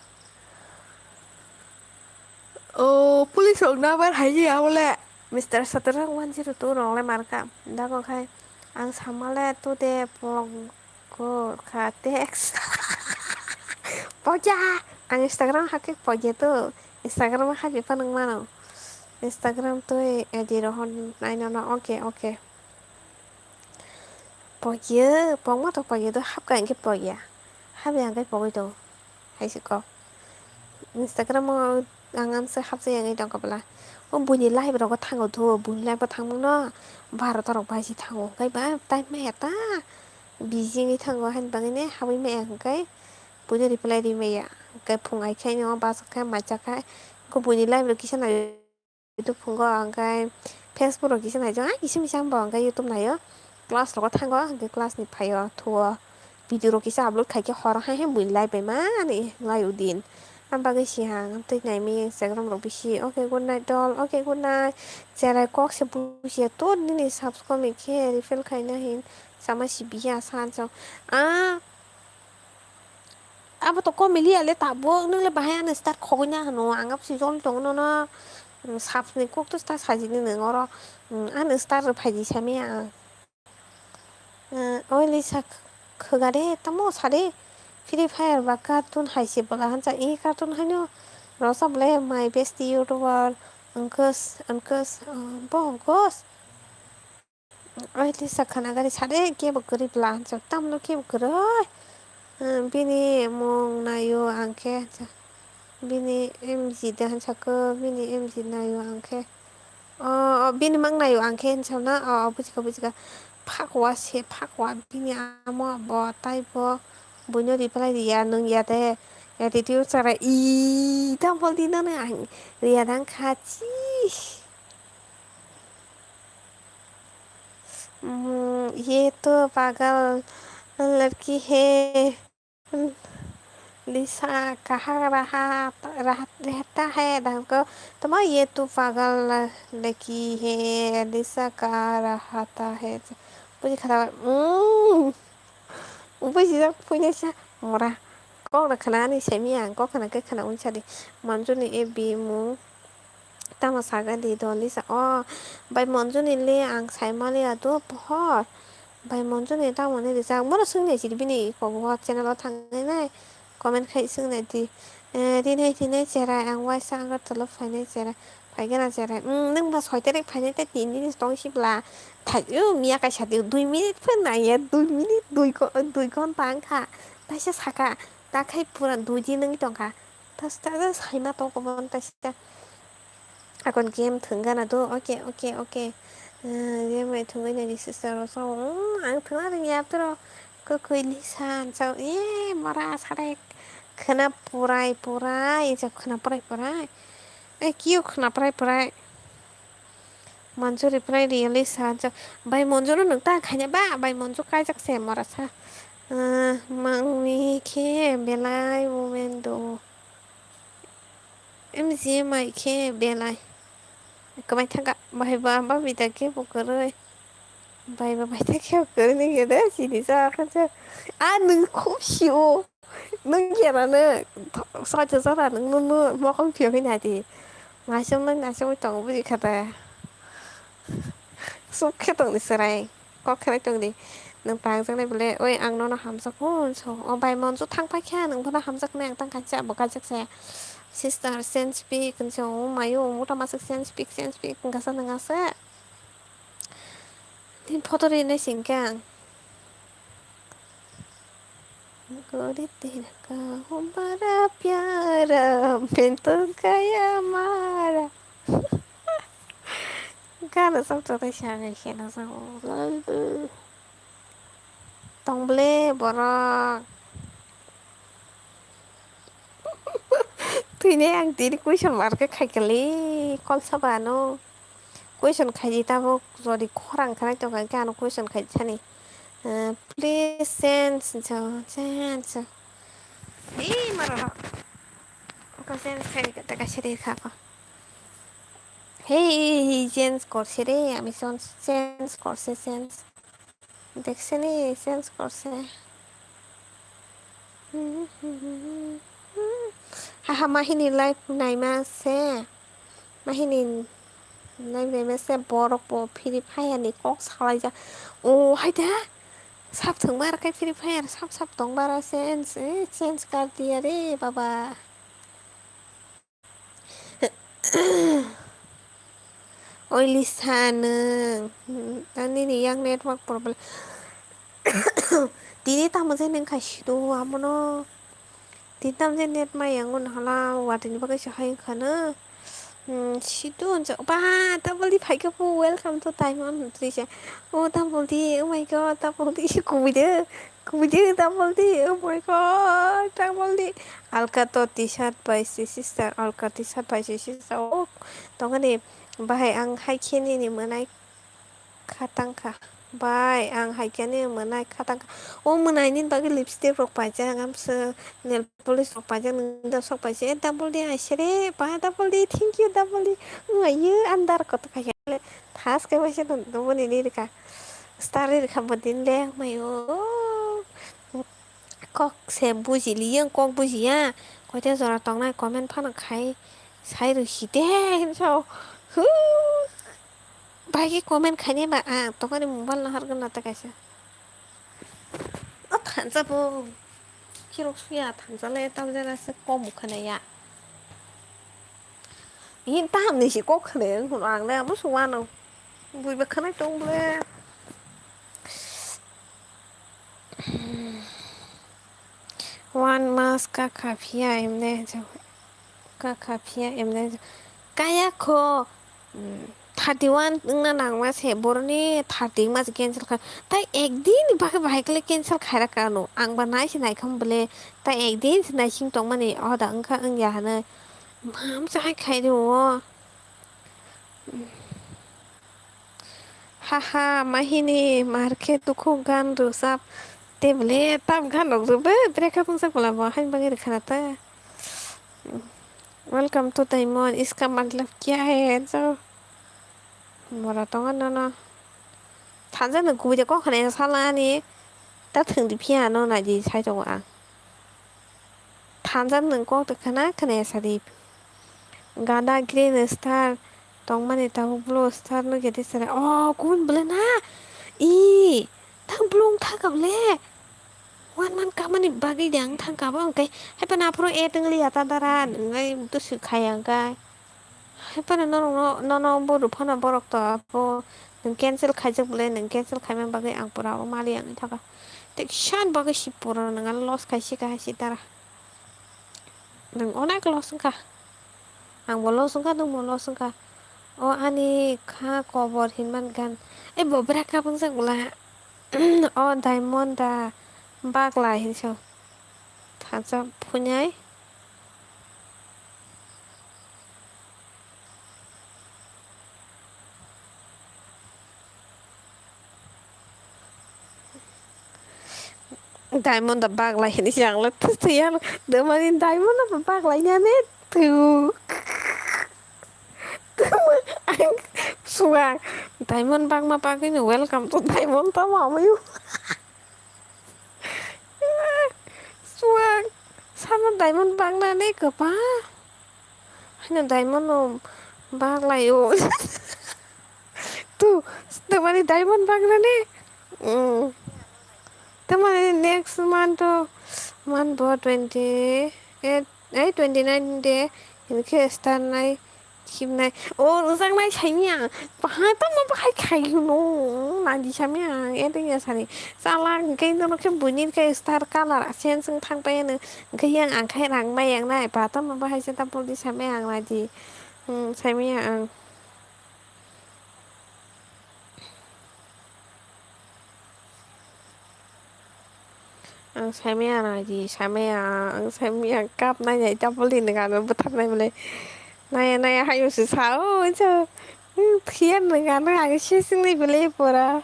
O, police rok na bar hajiya bole. Mister Satrang one zero two rok le marka. Dago khai ang samale tu de pok ko kha text. Pokya! Ang Instagram hakhe pokya tu. Instagram hakhe pa nang mano. Instagram tu edi rohon nainono. Okay, okay. Pokya, pokma to pokya tu hapka hingke pokya. Hapya hingke pogwi tongo. Hai se kok. Instagram o ang amsa hapjai wngwi tongkha bwla. O buini live rogo thango thu, buini live o thangmano baro torok baji thango. Hwnkhe ba time maya ta busy wngwi thango, haini bagwi ne habwi maya hwnkhe buino reply ri maya. Hwnkhe phung ai khe no bachak khe maichak khe buini live rok kisa nai. YouTube phungo, hwnkhe Facebook rok kisa naijak, ah, kisa misa bo hwnkhe YouTube naio, class rogo thango, hwnkhe class ni phaio thuo, video rok kisa upload khaikhe horo hai hai buini live bai mani lai udin. Am bagwi siha ang twi naimi Instagram rok bisi. Okay, good night dol. Okay, good night. Cherai kok se busia to nini subscribe khe refill khaina hin sama si biya san chok. Ah, Abo to komiliya le tabuk, nwng le bahai ano star khogwi na hwno, ang abo se jol tongo nono, mm, sap ni kok to star sajini nwng oro, mm, ano star rw phaidi sami ang. Mm, oi Lisa khwga de, tamo sa de, Free Fire ba cartoon hai se bwla hansa, e cartoon haino rosa bwle my bestie YouTuber, Ankush, Ankush, uh, bo Ankush. Oi Lisa khana gari sade kebo kwrwi bwla hansa tamno kebo kwrwi. Hmm, bini mung naio ang khe hansa. Bini M G de hansa ko bini M G naio ang khe. O, o, bini mang naio ang khe hansa na. O, o, bujikha, bujikha. Phakwa se, phakwa bini amo bo tai bo. Buino reply riya, nung ya de. Attitude chara i, double di nang ang riya dang kha chi. हम्म, ये तो पागल लड़की है। Lisa कहाँ रहा, रहा, रहता है? Dangko, tamo ये तो पागल लड़की है, Lisa कहाँ रहता है? Buji khata, mm. Ubui sijak puinai sa mora. Kok rok khana ani semi ang kok khana khe khana unsa di. Manjuni A B mung. Tamo saga di do Lisa. O bai Monjuni le ang saimaliya do pohor. Bai Monjuni tamo ni rijak. Bono swngnai sidi bini kobo channel o thangwi nai comment khai swngnai di. Eh, rinai rinai cherai ang waisa Agartala phainai cherai. Phaikhe na cherai. Hmm, nwng ba soi tarik phainai tei tin din tong sibla. Thaiyo miya kaisa di dui minute phan naiya, dui minute, dui ko-, dui ghonta wngkha. Taisa saka. Takhai pura dui din wngwi tongkha. Taste saima tongkha bono taisa. Akon game thwng gana do, okay, okay, okay. Eh, game bai thwngwi nai di sister rok sao. Hmm, ang thwngna rwngya toro. Kwkhwili san sao. Eh, mora sarai khwna purai purai. Sao khwna purai purai. Eh, kio khwna purai purai. Manjuri purai really san sao. Bai Monjuro nwng ta khaina ba? Bai Monju kaijak se mora sa. Eh, mangni khe belai women do. M G M I khe belai. Kwmai thangka, bahai ba, ba bida khe bo kwrwi. Bai ba, bai ta khe bo kwrwi ni khe de, sini sa khan sa. A nwng khub sio. Nwng kera nwng. Soja jora nwng nwng nwng mokol phiyok hini ati. Naisem nwng naisem tongo buji kha da. Suk khe tong ni serai. Kok khe tong di. Nwng tangjaknai bole, oi ang nono hamjak hwn so. O bai Monju thang paikha, nwng bono hamjaknai ang tang kha, bo kaijak se. Sister, sense pick, hwn se, o mayo, mota masuk sense pick, sense pick, hwn kasa nwng asa. Din photo rinai singkang. Gori tera kaham bada pyara, main to gaya mara. Gana sam to tai sa ngai khe na sa o. Tong ble borok. Twini ang tini question mark khe khai kali, kol saba ano. Question khai di tabuk, jodi khorang khanai tong kha, hwnkhe ano question khai di thani. Eh, please change, jo, change. Ei, maro. Ko change khai di, kata kaisa de kha ko. Hey, change korse re, ami son change korse, change. Dekseni sense korse. Haha, mahini live naima se. Mahini Nai meme se borok bo Free Fire ni kok salaijak. O hai da. Sap thwngma rwkhe Free Fire sap sap tongma rw se change, eh, change kar diya re baba. Oi Lisa nwng, nini yang network problem. Tini tamo je nwng khai sido amono. Tini tamo je net maya wng hala watwi ni bagwi se hai wngkha no. Hmm, sido unsa ba tabol di phaikha po, welcome to Diamond twi se. O tabol di, oh my god, tabol di kubui de. Kubui de tabol di, oh my god, tabol di. Alka to T-shirt bai si sister, alka T-shirt bai si sister. Oh, tongani bahai ang hai khe nini mwnai kha tang kha. Bai, ang hai khe nini mwnai kha tang kha. O mwnai nini bagwi lipstick rok paijak, amsa nail polish rok paijak, nini da sok paijak. Eh, tabol di ai sere, ba tabol di, thank you tabol di. Wng ayo, andar koto khai kha le. Thas khe bai se nini rwkha. Star ri rwkha bo din le, mayo. Kok se buji li yang, kok buji ya. Koita jora tongnai comment phano khai. Sai rw si de, hinso. Hu. Bai comment khaini ba ang tokoni mobile no hargwna ta kaisa. O thansa bo. Khirok suya thansa le tam jana se kom khana ya. Hin tam ni si kok khana ang le amo suwano. Bui ba khana tong ble. One mas ka kha phiya emne jo. Ka kha phiya emne jo. Kaya kho, mm, thirty one wngna nangma se boroni thirty wngma se cancel kha. Tai ekdin ni bagwi bahai kle cancel khaira kano. Ang ba nai se nai kham bole. Tai ekdin se nai sing tongmani o da wngkha wngya hano. Mam se hai khai rio. Haha, mahini, mar khe tukhuk gan rwchap. Te bole tam gan rok rwbe, brekha phungsa kwlamo, hain bagwi rwkha na ta. Welcome to Diamond, iska matlab kya hai, so. Mora tongo nono. Thansa no kubui de kok khana sala ani. Ta thwng di phiya no nai di sai tongo ang. Thansa nwng kok twi khana khana ya sadi. Gada green star tongmani tabuk blue star no gede sare. Oh, kun bole na? I, tang blue thang kable. One man kamani bagwi de ang thang kabo hwnkhe. Hai phano aphuru add wng liya ta dara, nwng ai to swk khaya hwnkhe. Hai phano norokno, nono bo rw phano borok to abo nwng cancel khaijak bole, nwng cancel khaima bagwi ang pura o mali wngwi thangkha. Teksan bagwi si pura nwng ano loss khai si kahai si dara. Nwng onek loss wngkha. Ang bo loss wngkha, nwng bo loss wngkha. O ani kha kobor hinmani gan. Ei bo bwraka bwngjak bwla. O diamond da bagla hinso. Thansa phunai. Diamond da baglai hinwi se ang le thwi thwi ano. Demani diamond no baglai nani thwi. Ang suang diamond bagma bagwi no welcome to diamond tamo amayo. Suang sama diamond bagnani kwbang. Haino diamond no baglai o. Tu, tamani diamond bagnani. Mm. Tamani next month o, month bo twenty eight, eh, twenty nine de, hinkhe star nai. Himnai, o rwjaknai saimya, bahai tamo bahai khai hino, nadi samya ang, e tongya sani. Chala hwnkhe nono khe buini khe star colour change wng thang pai hwno, hwnkhe yang ang khai rang bai yang nai, ba tamo bahai se ta buldi samya ang nadi, hmm, samya ang. Ang saimaya nai di, saimaya, ang saimaya kap nai nai double di nang ano bwthar nai bwle. Naya naya hayo se sa o, so, hmm, thiya nang ano ang sising nai bwle pura.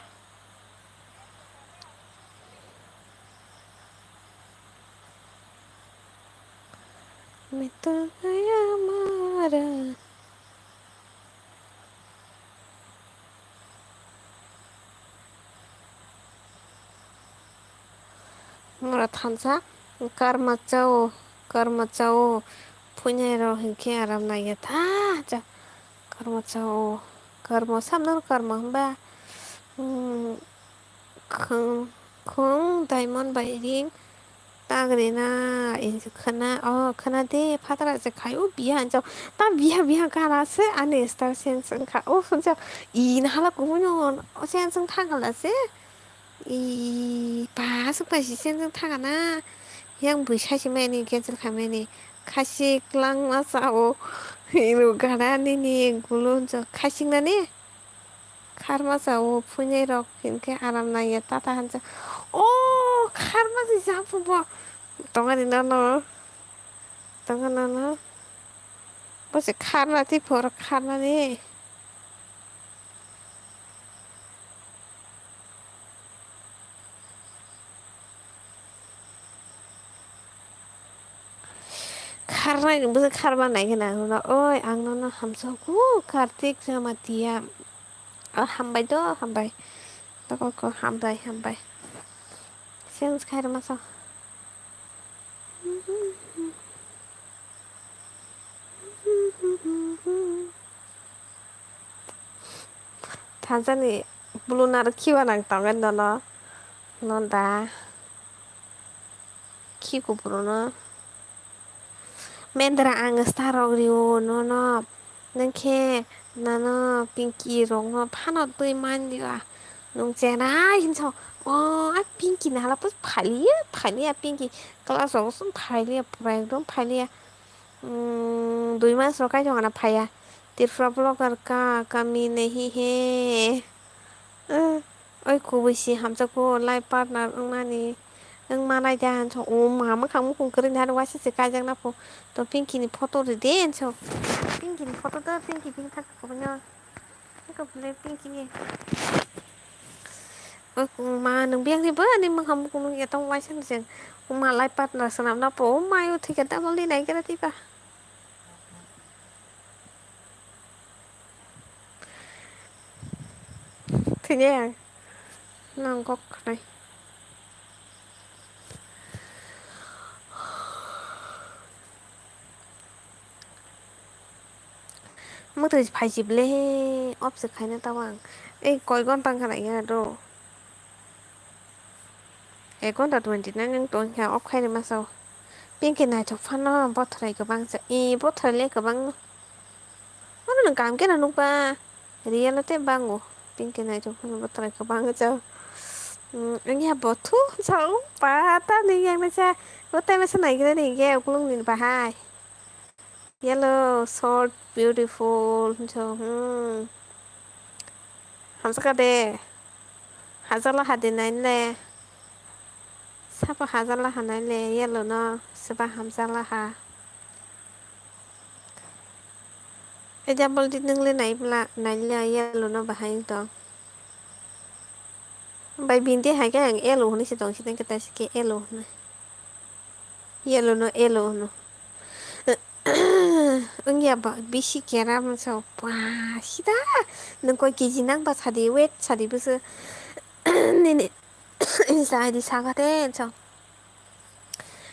Mito gaya mara. Mura thansa karma chao, karma chao, phuinai rok hinkhe aram naiya tha cha, karma chao. Kwrwngmo samno kwrwngmo hwnba, hmm, khwng, khwng diamond bai ring tang rina, hinwi khwna, o khwna de, phataro se khai, o biya hinwi, ta biya, biya gana se, ani star sense wngkha, o hinwi, i nahala kubui no, o sense wngkha gala se, i, pa, aswk bai se sense wngkha gana, yang bui sai se mani, cancel khai mani, khasik langma sao, hino gana nini gulu hinwi, khasik nani. Kharmasa o phuinai rok hinkhe aram nangya tata hinsa. O kharmasa japhubo. Tongani nono. Tongo nono. Bose kharna tei phoro kharnani. Kharnai ni bwswk kharma nai kheno ang nono, oi, ang nono hamjakgo, Kartik Jamatia. O, hambai do, hambai. Tokol ko, hambai, hambai. Sense khairma sa. Thansa ni bulu naro khiba nang tongo nono, no da. Khi kuphuruno. Mendra ang star rok rio nono. Nangkhe nano Pinky rokno phano twi manliya. Nwng chenai hinso. O a Pinky ni hala pus phailiya, phailiya Pinky. Class rok sum phailiya, pura ekdom phailiya. Hmm, dui mas rok kaitor gana phaiya. Tripura vlogger ka kami nahi hai. Eh, oi kubui si hamjakgo life partner wngnani wngma naidi hinso. O ma mwkhang mukhung kwrwini hai waisa se kaijakna pho. To Pinky ni photo ride hinso. Pinky ni photo do, Pinky bini thang kubui no. Eko bwlai Pinky ni. O ma nwng biyang ni bo ani mwkhang mukhung nukya tong waisa se. O ma life partner swnamna pho. O ma yo thwikha double di nai khe twipa. Thwinai ang. Nang kok khnai. Mwtwi phai si ble, off se khaina tao ang. Ei koi gonta wngkha na ya do. Ek ghonta twenty nine wng tongkha off khairima sao. Pinky naithok phano bothrai kwbang cha. E bothrai le kwbang no. Ano nwng kaham khe no nukba. Real o tei bango. Pinky naithok phano bothrai kwbang cha. Hmm, wngya bothu sao. Pata ni yang na cha. Bo tai masa nai gre ni ge uklung ni bahai. Yellow, short, beautiful, hinso, hmm. Hamsaka de. Hajala ha de nai le. Sapa hajala ha nai le, yellow no, sapa hamjala ha. Example di nung le nai bla, nai le yellow no bahai tong. Bai bini hai khe ang yellow hwnwi se tong, sini khe ta se khe yellow hwnwi. Yellow no yellow hwno. Wngya ba bisi kera masa ba sida nwng koi K G nang ba sadi weight sadi bwswk nini insta I D saka de so.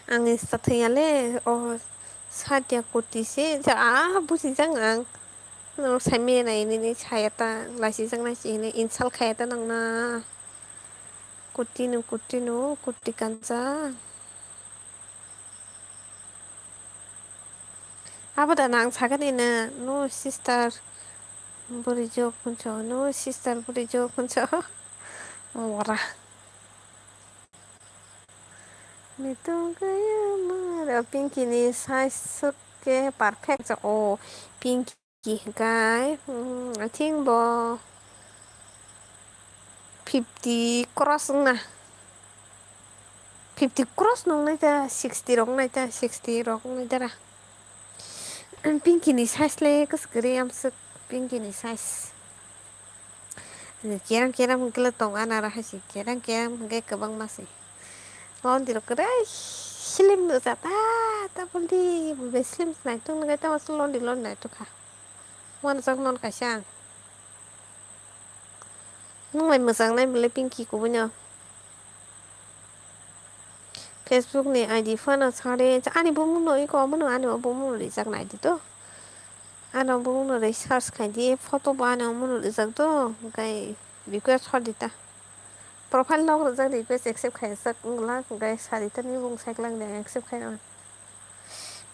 Ang insta thwngya le o satya kurti se a bujijak ang. Norok saimanya nai nini saya ta laisijak nai se hwnwi insult khaya ta nang na. Kurti no kurti no kurti kansa. Abo da nang sakani na no sister buri jok huncho no sister buri jok huncho. Mora. Mitung kaya mara Pinky ni size suk ke perfect o Pinky. Ki hwnkhe, hmm, I think bo fifty cross wngna. Fifty cross nungnai ta, sixty rok wngnai ta, sixty rok wngnai dara. Pinky ni size le kwswk kwrwi amswk Pinky ni size. Kerang kerang hwnkhe le tong anara hai se, kerang kerang hwnkhe kwbangma se. Londirok kwrwi slim no jata, ta boldi, bo be slim naitok nungkhe tamo se londi londi naitok kha. Uanajak non kaisa ang. Nung bai mwchang nai bwle Pinky kubui no. Facebook ni I D phano sari, ani bumung no iko, omo no ani o bumung no rijak nai di to. Ano bumungno research khaidi, photo bo ano omono rijak do, hwnkhe request hor di ta. Profile log rijak, request accept khaijak wngla, hwnkhe sa di ta, nini bumung cycle ang de accept khai rw.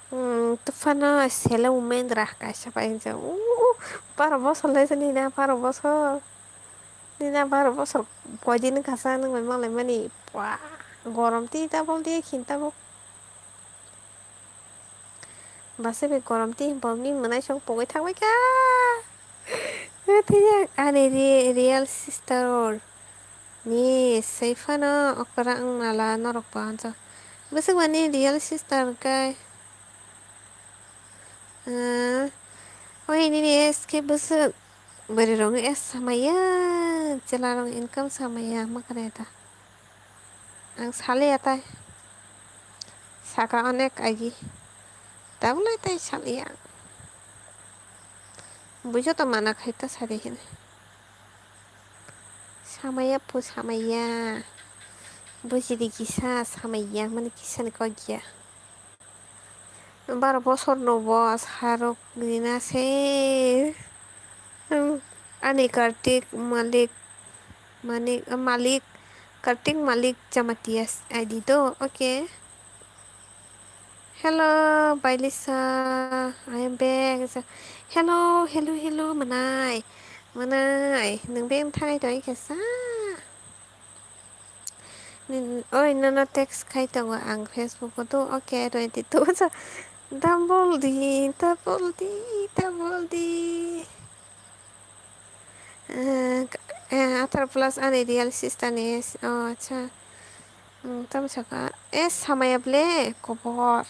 Hmm, tufano sele umendra kaisa pai hwnjak. Ooh, baro bosor lai nini na, baro bosor. Nini na baro bosor koi din wngkha sa nwng bai malai mani. Pua, gorom ti tabok di khin tabok. Basa bai gorom ti borokni mwnai song pogwi thangbai kha. Ani re-, real sister ni sai phano okra wng nala norok ba hwnjak. Bwswk ba ni real sister hwnkhe, ah, oi nini S K bwswk bwrwi rok S samaya, chwla rok income samaya, ma kare ta. Ang saliya tai. Saka onek agi. Tabulai tai saliya. Bujo to mana khai ta sari hini. Samaya pu samaya. Bujidi kisa samaya mani kisa ni kok ya. Baro bosor no bo sarok rina se. Hmm, ani Kartik Malik, Malik, Malik, Kartik Malik Jamatia I D do, okay. Hello, Bailisa, I am back. Hello, hello, hello, manai, manai, nung beng thai doi kesa. Nin-, oi, nono text khai tongo ang Facebook o do, okay, twenty two. Double di, double di, double di. Eh, eh, atharo plus ani real sister ni, oh, acha. Hmm, tamo saka, eh, samaya ble, kobor.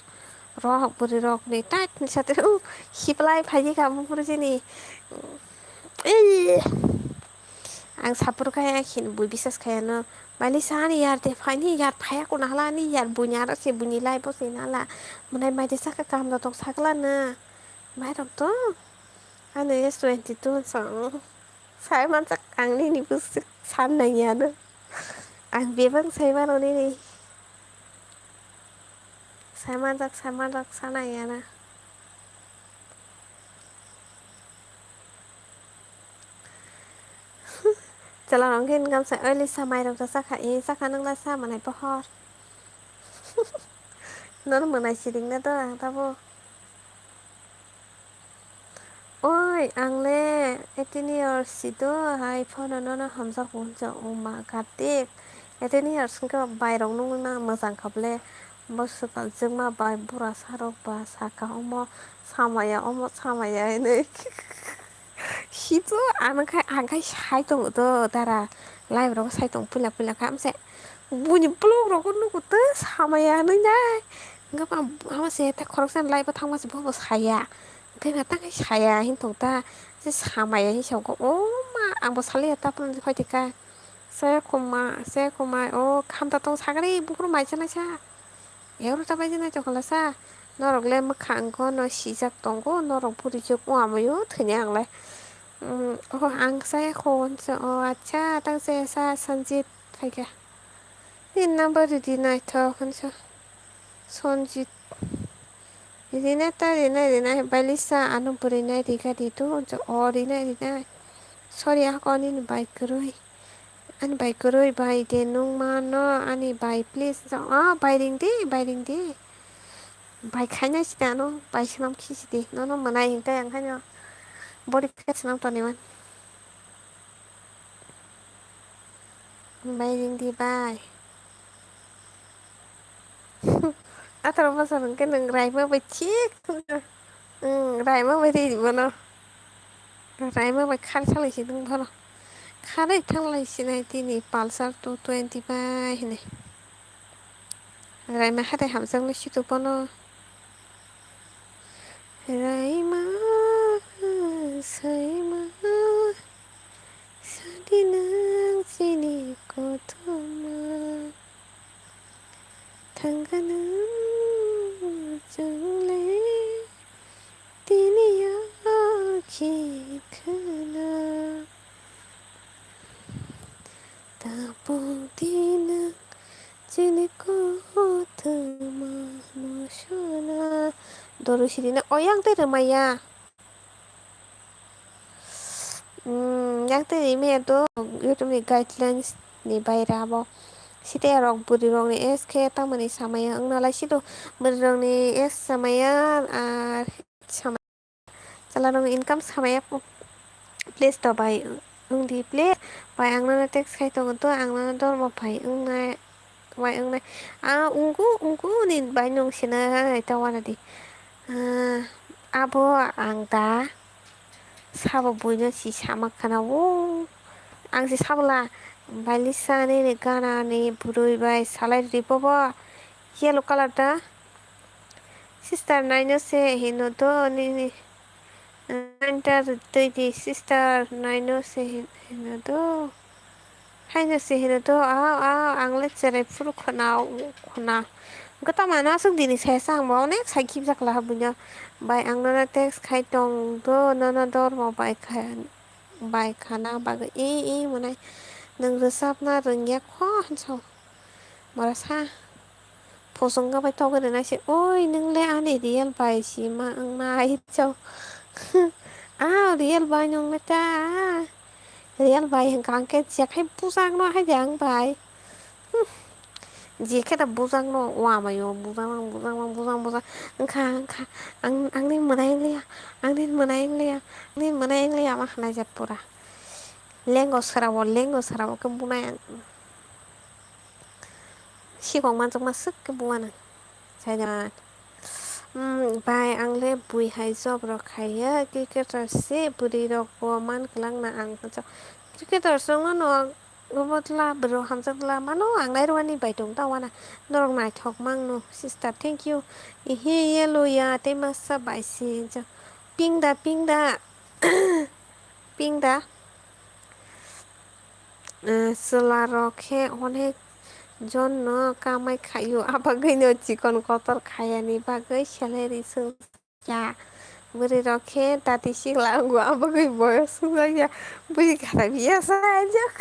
Rok, bwrwi rok ni, tait ni sate, uh, hiplai phai kha, bufuru jini. Eh. Ang sapor kaya khin bui bisas kaya no. Bailisa ani yar te phai ni yar phaya kuna hala ni yar bunya ro se buni lai bo se nala. Mwnai mai de saka kam da tok sakla na. Mai rok to. Ano S twenty two song. Sai mansak ang nini bwswk san nang ya no. Ang bebak sai mano nini. Sai mansak, sai mansak sana ya na. Chwla rok khe income sai, oi Lisa, mairok da chakha, ee, chakha, nwng da cha manai pohor. Nono mwnai siring na do ang tabuk. Oi, ang le eighteen years si do, hai phone no nono hamjak bo hwnjak, o ma Kartik. Eighteen years wngkhe bai rok nungwi ma mwchang kha ble. Bo swkang chwngma bai bura sa rok ba saka omo samaya, omo samaya hinwi. Hijo ano khai, ang khai sai tongo do dara. Live rogo sai tongo puila puila kha. Amse buni vlog rogo nugo to samaya hinwi nai. Hwnkhe ba amo se ta khoroksa live o thangma se bobo saya. Hwnkhe ba ta khai saya hin tong ta. Se samaya hin sa ko. O ma, ang bo saliya ta phone hoi thika. Se khuma, se khuma, o khamta tong sagri buphuru mai chanai sa. Euro ta bai jana chokla sa. Norok le mwkhang ko no sijak tongo, norok buri chuk wng amai o thwini ang le. Mm, oh, ang sa ya kho hwn sa. Oh, acha, tang sa ya sa Sanjit phaikha. Ni number ridi naithok hwn sa. Sanjit. Rina ta rina, rina, Bailisa, ano bwrwi nai riga di tu, o rina, rina. Sorry, ako nini bai kwrwi. Ani bai kwrwi bai de nung mano, ani bai please. Oh, bai ring di, bai ring di. Bai khaina si ano, bai swnam khi si di. Nono mwnai hingka yang khaino. Body khe swnam toni man. Bai ring di bai. Ataro bosor hwnkhe nwng raima bai thik wngkha. Nwng raima bai ri bono. Raima bai khar salai si nwng bono. Kharwi thanglai sinai tini Pulsar two twenty bai hinwi. Raima hathai hamjaknai si tok bono. Raima saima. Sadi nang chini kothoma, thangka nang chwngle tini yakhe khwna. Tabuk di nang chini kothoma mosona. Doro sirina oyang tei rwmaya. Hmm, yak twi rimaya to YouTube ni guidelines ni baira abo. Site rok bwrwi rok ni age khe tamoni samaya wngna lai sito bwrwi rok ni age samaya ar samaya. Chwla rok ni income samaya po-, please to bai wng di please. Bai ang nono text khai tongo to, ang nono dormo bai wngnai, bai wngnai. Ah, ungku, ungku ni bai nung sinai ta wana di. Ah, abo ang da sabo buino si sama khana o. Ang si sabla bai lisa nini gana ni bwrwi bai salai ri bobo yellow colour da. Sister naino se hino do nini. Nainta twi di sister naino se hin-, hino do. Haino se hino do, ah, ah, ang le cherai phuru khna, khna. Gota mano aswk dini sai sa ang bo onek sai khibjak la buino. Bai ang nono text khai tong do, nono dormo bai kha, bai khana bagwi e, e mwnai. Nwng rwchapna rwngya kho hinso. Mora sa. Phosong bai togwi rwnaise, "Oi, nwng le ani real bai si ma wngnai," hinso. Ah, real bai nung le ta. Real bai hwnkha hwnkhe jekhai bujak no hai de ang bai. Hmm. Jekhe da bujak no wamaio, bujak mang, bujak mang, bujak, bujak. Wngkha, wngkha. Ang, angni mwnai wnglia, angni mwnai wnglia, angni mwnai wnglia ma hwnai jat pura. Lengo srabo, lengo srabo khe bunai ang. Sikok manjakma swk khe buana. Saida. Hmm, bai ang le bui hai job rok khaiya, cricketer se bwrwi rok bo man kwlak na ang. Cricketer se wngmano ang, obo tla bwrwi hamjak tla mano ang nairwani bai tong ta wana. Norok naithok mangno sister, thank you. Ihi yellow ya tei masa bai si. Pink da, pink da. Pink da. Eh, chwla rok khe onek jon no kamai khaio, abagwi no chikon kotor khayani bagwi salary swngya. Bwrwi rok khe dati sikla wngo, abagwi boyos swngjakya. Bwrwi khara biya sa ajak.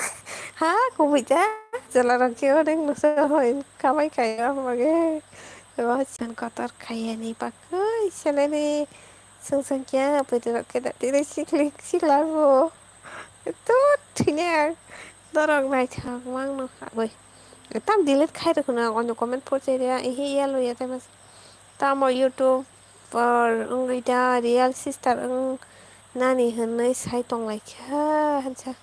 Ha, kubui ta. Chwla rok khe onek no se hoi kamai khaio, abagwi. Chikon kotor khayani bagwi salary swngjakya. Bwrwi rok khe dati sikli sikla wngo. Tut, thwinai ang. Norok naithok mangno habwi. Tam delete khai rwkhwna, oino comment porchai rwya, ehe yellow ya tei mas. Tamo YouTuber wngwi da real sister wng nani hwnwi sai tonglaikha, hansa.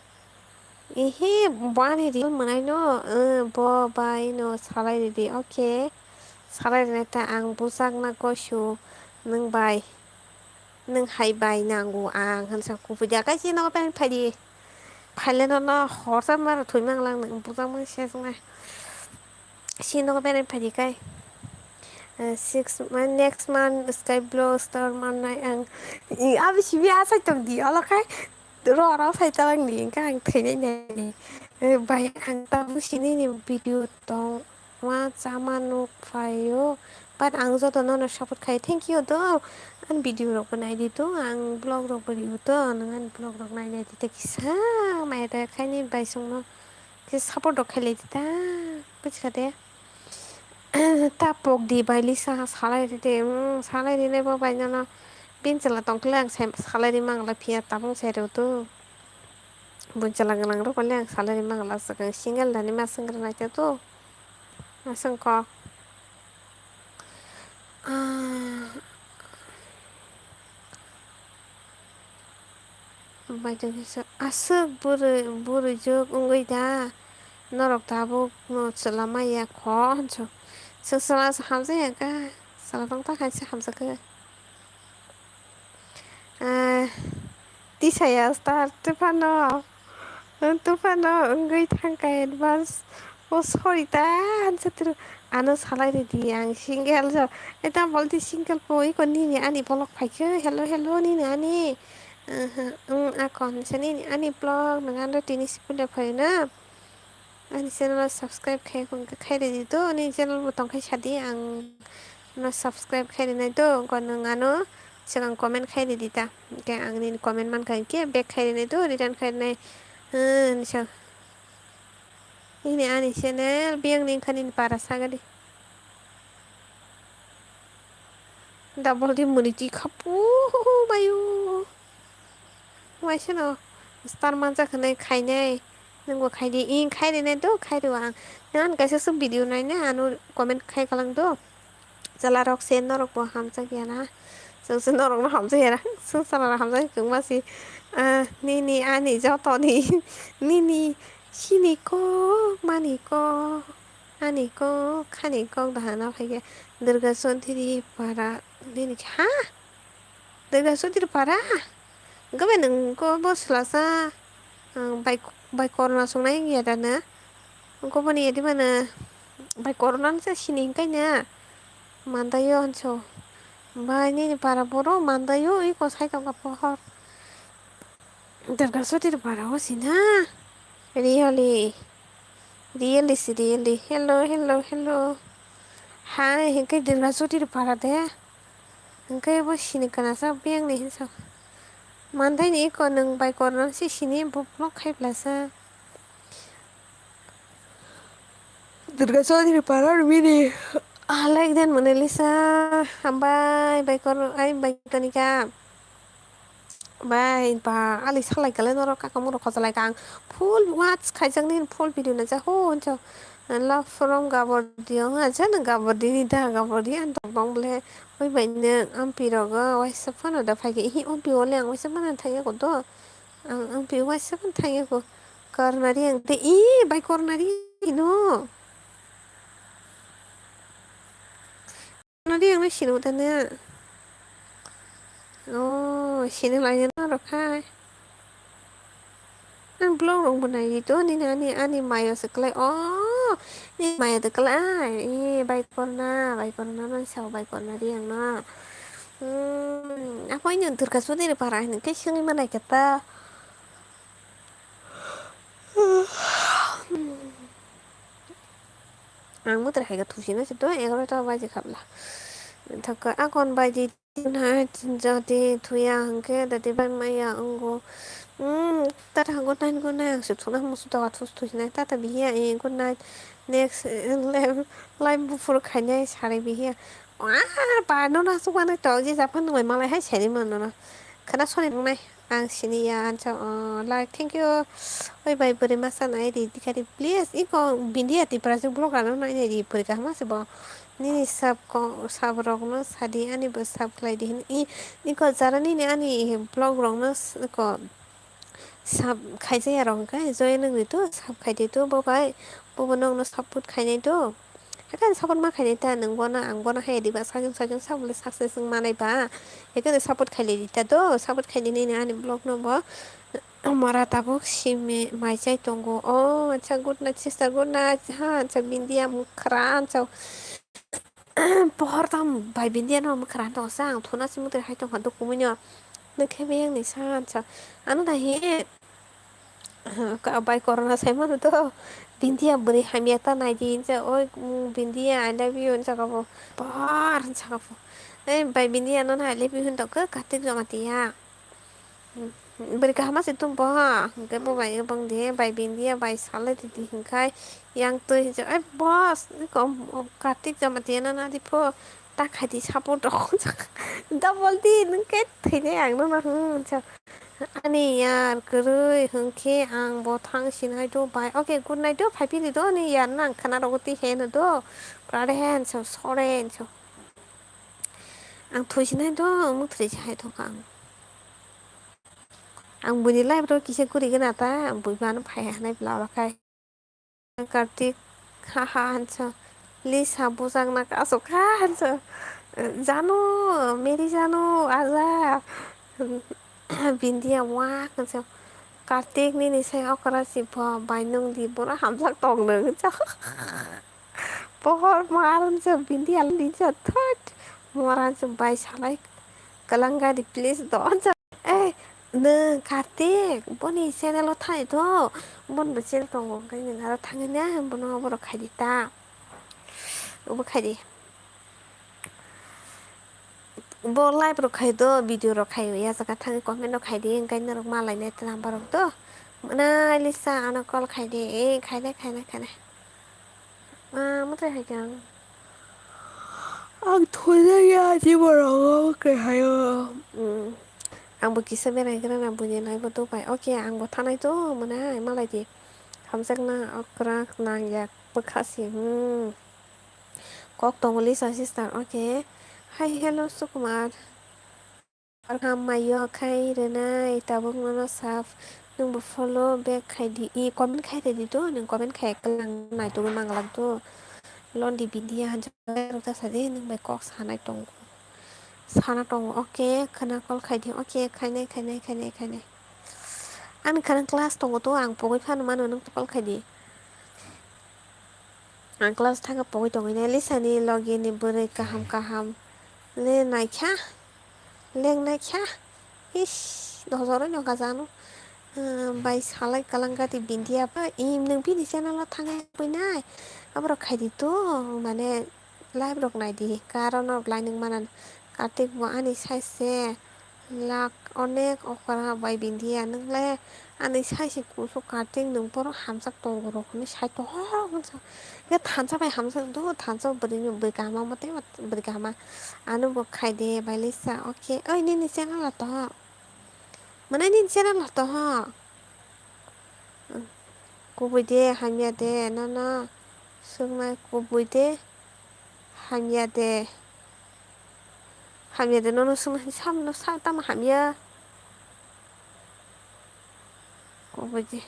Ehe, bo ani real mwnaino, eh, bo baino salai ridi, okay. Salai rwna ta ang bujak na goisu nwng bai. Nwng hai bai nango ang, hansa kubui da kaisa nogo pen phaidi. Phaile nono horsa mara thwi manglang nwng bujak mang se swngnai. Si nogo pen phaidi kai. Eh, six month, next month sky blue star mannai ang. I, abi sibi asai tong di olo kai. Ro ro sai talang di, engka ang thwi nai nai. Eh, bai ang tabuk sini ni video tong. Ma chama nuk phaio, but ang joto nono support khai, thank you do. Ani video rok bo nai di to, ang vlog rok bo rio to, nwng ani vlog rok nai nai di ta kisa maya da khai ni bai song no kisa support rok khai lai di ta, buji kha de. Ta pok di bai lisa salai ri de, mm, salai ri nai bo bai nono bin chwla tong khe le ang sai salai ri mang la phiya tabung sai rw to. Bun chwla gwnang rok le ang salai ri mang la swkang single dani ma swng rw nai te to. Aswk kok. Ah. Bai tongkhe sa-, aswk bwrwi, bwrwi juk wngwi da? Norok tabuk no chwla maya kho hwnso. Chwng chwla se hamjak ya kha. Chwla tong ta hai se hamjak khe. Ah, tisaya star tuphano, tuphano wngwi thangkha advance. O sorry ta, hansa tru, ano salai ridi, ang single jo. Eta bolti single po, iko nini ani bolok phaikhe, hello, hello, nini ani. Aha, ang akon se nini ani vlog, nang ano tini sipule phaina. Ani channel o subscribe khai, khai ridi to, ani channel bo tongkhai sadi, ang no subscribe khai rinai to, wngkha nwng ano swkang comment khai ridi ta, hwnkhe ang nini comment mankha hinkhe back khai rinai to, return khai rinai, hmm, hinwi sa. Nini ani channel biyang ni wngkha nini para sagadi. Double di muni twi khapu bayu. Waisano Star manjak hinwi khainai. Nwngbo khaidi, ing khai rinai do, khai rw ang. Nang ani kaisa swk video naina, ano comment khai kalang do. Chwla rok se norok bo hamjak ya na. Chwng se norok no hamjak ya na. Chwng chwla rok hamjak kwbangma si. Ah, nini ani jotoni. Nini sini kok, mani kok. Ani kok, khani kok dahana phaikhe. Durga Chaudhary para nini khe, ha? Durga Chaudhary para? Gabe nwng ko bo swlasa, ang bai, bai korna songnai wngya da na? Ko boni yadi mana bai korna se sini hingkai na? Mandayo hanso. Bai nini para boro mandayo iko sai tongka pohor. Durga Chaudhary para o sina? Really? Really si really. Hello, hello, hello. Hai, hingke Durga Chaudhary para de. Hingke bo sini kana sa biyang ni hinsa. Manthai ni iko nwng bai korna si sini bo block khai plasa. Durga Chaudhary para rwmini. Ah, like den Mona Lisa. Hambai, bai kor, ai bai tonika. Bai ba, ali salai kale norok kaka muro khojalai ka ang full watch khaijak ni full video na ja ho hinjo. Love from Gabordi, ang aja na Gabordi ni da, Gabordi ang tong tong ble. Oi bai ne ampi rogo waisa phano da phaikhe, ihi ampi ole ang waisa phano thangya ko do. Ang ampi waisa phano thangya ko. Karnari ang te, i bai karnari no. Nadi ang sini udah ne. Oh, sini lain na rokai. Ang blog rong bunai itu ni ani ani mayo sekelai. Oh, ni mayo sekelai. Eh, bai korna, bai korna nang sao bai korna di ang na. Hmm, apa ini Durga Chaudhary para ini kayak sini mana kita? Ang mutre hai ka thusi na se to egarota baji khabla. Thaka akon baji na jodi thuya hangke dadi bai maya ango. Hmm, tata good night, good night ang se thuna musu to athus thusi na tata biya e good night. Next, eh, live, live bufur khainai sari biya. Wah, pa no na sukmani to je japan nai malai hai sari mano na. Khana soni nai. Ang sini ya, ansa, oh, like, thank you. Oi bai, bwrwi masa nai ri, dikhari, please. Iko Bindia Tiprajwk vlog rano nai nai ri, pori kaham se bo. Nini sab ko, sab rok no sadi, ani bo sab khlai di hin. I, iko jara nini ani vlog rok no s-, ko sab khaijaya rok hwnkhe, join wngwi to, sab khai di to, bo bai, bo bo nokno support khainai to. Haikhe ani support ma khainai ta, nwng bono, ang bono hai diba, sajwk sajwk sabole success wng manai ba. Haikhe ani support khailai di ta do, support khailai nini ani vlog no bo. Mora tabuk simi mai chai tongo. O, acha, good night, sister, good night. Ha, acha, Bindia mwkhra, acha. Pohor tam bai Bindia no mwkhra tongo sa, ang thuna si mwtai hai tongkha, dokumui no. Nwkhe biyang ni sa, acha. Ano da hi. Ka bai corona sai mano to. Bindia bwrwi hamya ta nai di hinsa, oi, mm, Bindia, I love you, hinsa kabo. Bar hinsa kabo. Ei, bai Bindia no I love you hin tokhe, Kartik Jamatia. Mm, bwrwi kaham se tum bo ha. Hingke bo bai bang de, bai Bindia, bai salai di di hingkai. Yang twi hinsa, ei, boss, kom, Kartik Jamatia no na di pho. Ta khai di support rok. Double di, nwng khe thwinai ang no na, hmm, hinsa. Ani yar kwrwi hwnkhe ang bo thang sinai do bai. Okay, good night do, phai phili do ani yar nang khana rogo twi he no do. Prare he anso, sore anso. Ang thwi sinai do, omo thwi se hai thok ang. Ang buni live ro kisa guri gana ta, ang bui mano phai hanai bla oro khai. Kartik, ha ha, hansa. Lisa, bujak na kaso kha, hansa. Jano, meri jano, aja. Bindia, wak, hansa. Kartik, nini sai okra si bo, bai nung di, bono hamjak tong nung, hansa. Pohor mar, hansa, Bindia, lisa, thot. Mora, hansa, bai salai. Kalanga di, please, do, hansa. Eh, nwng Kartik, boni channel o thani to, boni bo channel tongo, hwnkhe nwng aro thangwi na, bono borok khai di ta, obo khai di. Bo live rok khai do, video rok khai, ya jaga thangwi comment rok khai di, hwnkhe norok malai nai ta number rok do. Mwnai Lisa, ano call khai di, eh, khainai, khainai, khainai. Ah, mwtai hai khe ang. Ang thunai ya, ani borok, omo khe hayo. Mm. Ang bo kisa berai gra na buini nai bo Dubai. Okay, ang bo thanai to mwnai malai di. Hamjak na okra nang yak bwkha si. Hmm. Kok tongo Lisa sister. Okay. Hi, hello Sukumar. Welcome mayo khai rwnai tabuk nono sap. Nwng bo follow back khai di. I comment khai rw di to. Nwng comment khai kwlang nai tugwi manglak to. Londi Bindia hanjak rok ta sa di. Nwng bai kok sanai tongo. Sana tongo. Okay, khwna call khai di. Okay, khainai, khainai, khainai, khainai. Ani khwna class tongo to, ang pogwi phano mano, nwng call khai di. Ang class thangkhe pogwi tongwi nai, Lisani logini bwrwi kaham kaham le naikha, leng naikha. Ish, dojoroi nokha jano. Ah, bai salai kwlangkha di Bindia ba, im nwng bini channel o thangwi nai. Aborok khai di to, mane, live rok nai di, karon rok lai nwng manan. Kartik bo ani size se lak onek okra bai Bindia, nwng le ani size se kusu Kartik, nwng borok hamjak tongo rok hinwi sai tongo. Hwnkhe thansa bai hamjak do, thansa bwrwi ni bwrwi kaham omo tei bwrwi kaham. Ano bo khai de bai Lisa, okay. Oi nini channel o to. Mane nini channel o to ho. Kubui de, hamya de, nono swknai kubui de, hamya de. Hamya de, nono swknai samno sa tamo hamya. Kubui de.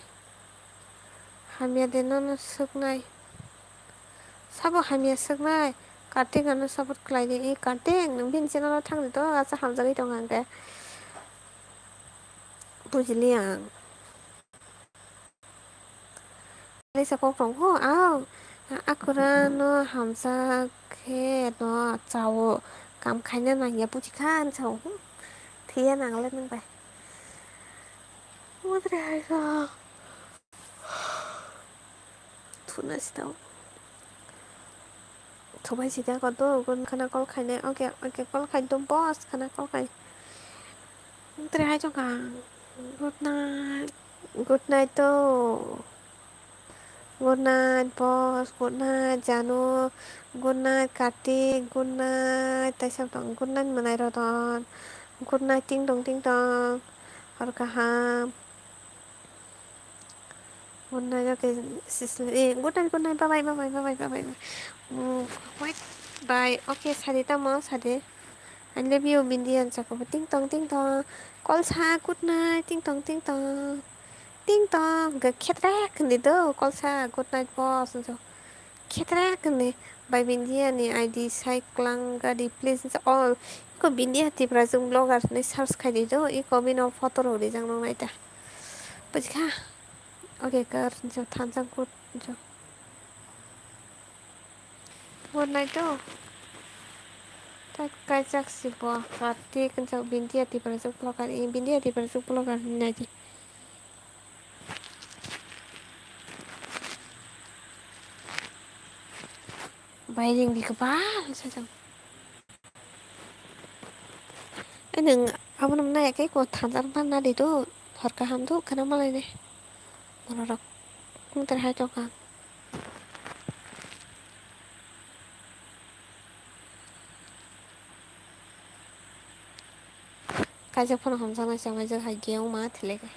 Hamya de, nono swknai. Sabo hamya swknai. Kartik ano support khlai di. I Kartik, nwng bini channel o thang di to, asa hamjagwi tongo ang khe. Bujili ang. Kaisa kok tongo, aw, akwra no hamjak khe no chao, kam khaina nangya buji kha, ang chao, hmm, thwiya nang le nwng bai. Mudri hai kha. Thuna sitao. Thubai sida ko do, gun khana call khainai. Okay, okay, call khai do, boss, khana call khai. Tere hai chong kha. Good night. Good night to. Good night, boss. Good night, Janu. Good night, Kartik. Good night, taisok tong. Good night, Manai Rodon. Good night, ting tong, ting tong. Hor kaham. Good night, okay, sis, eh, good night, good night, bye bye, bye bye, bye bye, bye bye. Mm, wait, bye, okay, sadi tamo, sadi. I love you, Bindia, ang chakabo, ting tong, ting tong. Call sa, good night, ting tong, ting tong. Ting tong, ga khetrek hindi do, call sa, good night, boss, ang chak-, khetrek hindi. Bai Bindia ni I D sai klang gadi, please, ang chak-, all. Iko Bindia Tiprajwk blogger ni search khai di do, iko bini photo rok rijak nang nai ta. Bujikha? Okay, kar, jo, thansa, good, jo. Good night, to. Tak kaijak si bo, Kartik, jo, Bindia Tiprajwk blogger, i Bindia Tiprajwk blogger, nai di. Bai ring di kwbal, sajak. Eh, nwng abono nai khe ko thansa rok nadi do, hor kaham do, khana malai nai. Borok rok kung ter hai tong kha. Kaijak phano hamjaknai changlaijak hai geyong ma thileke.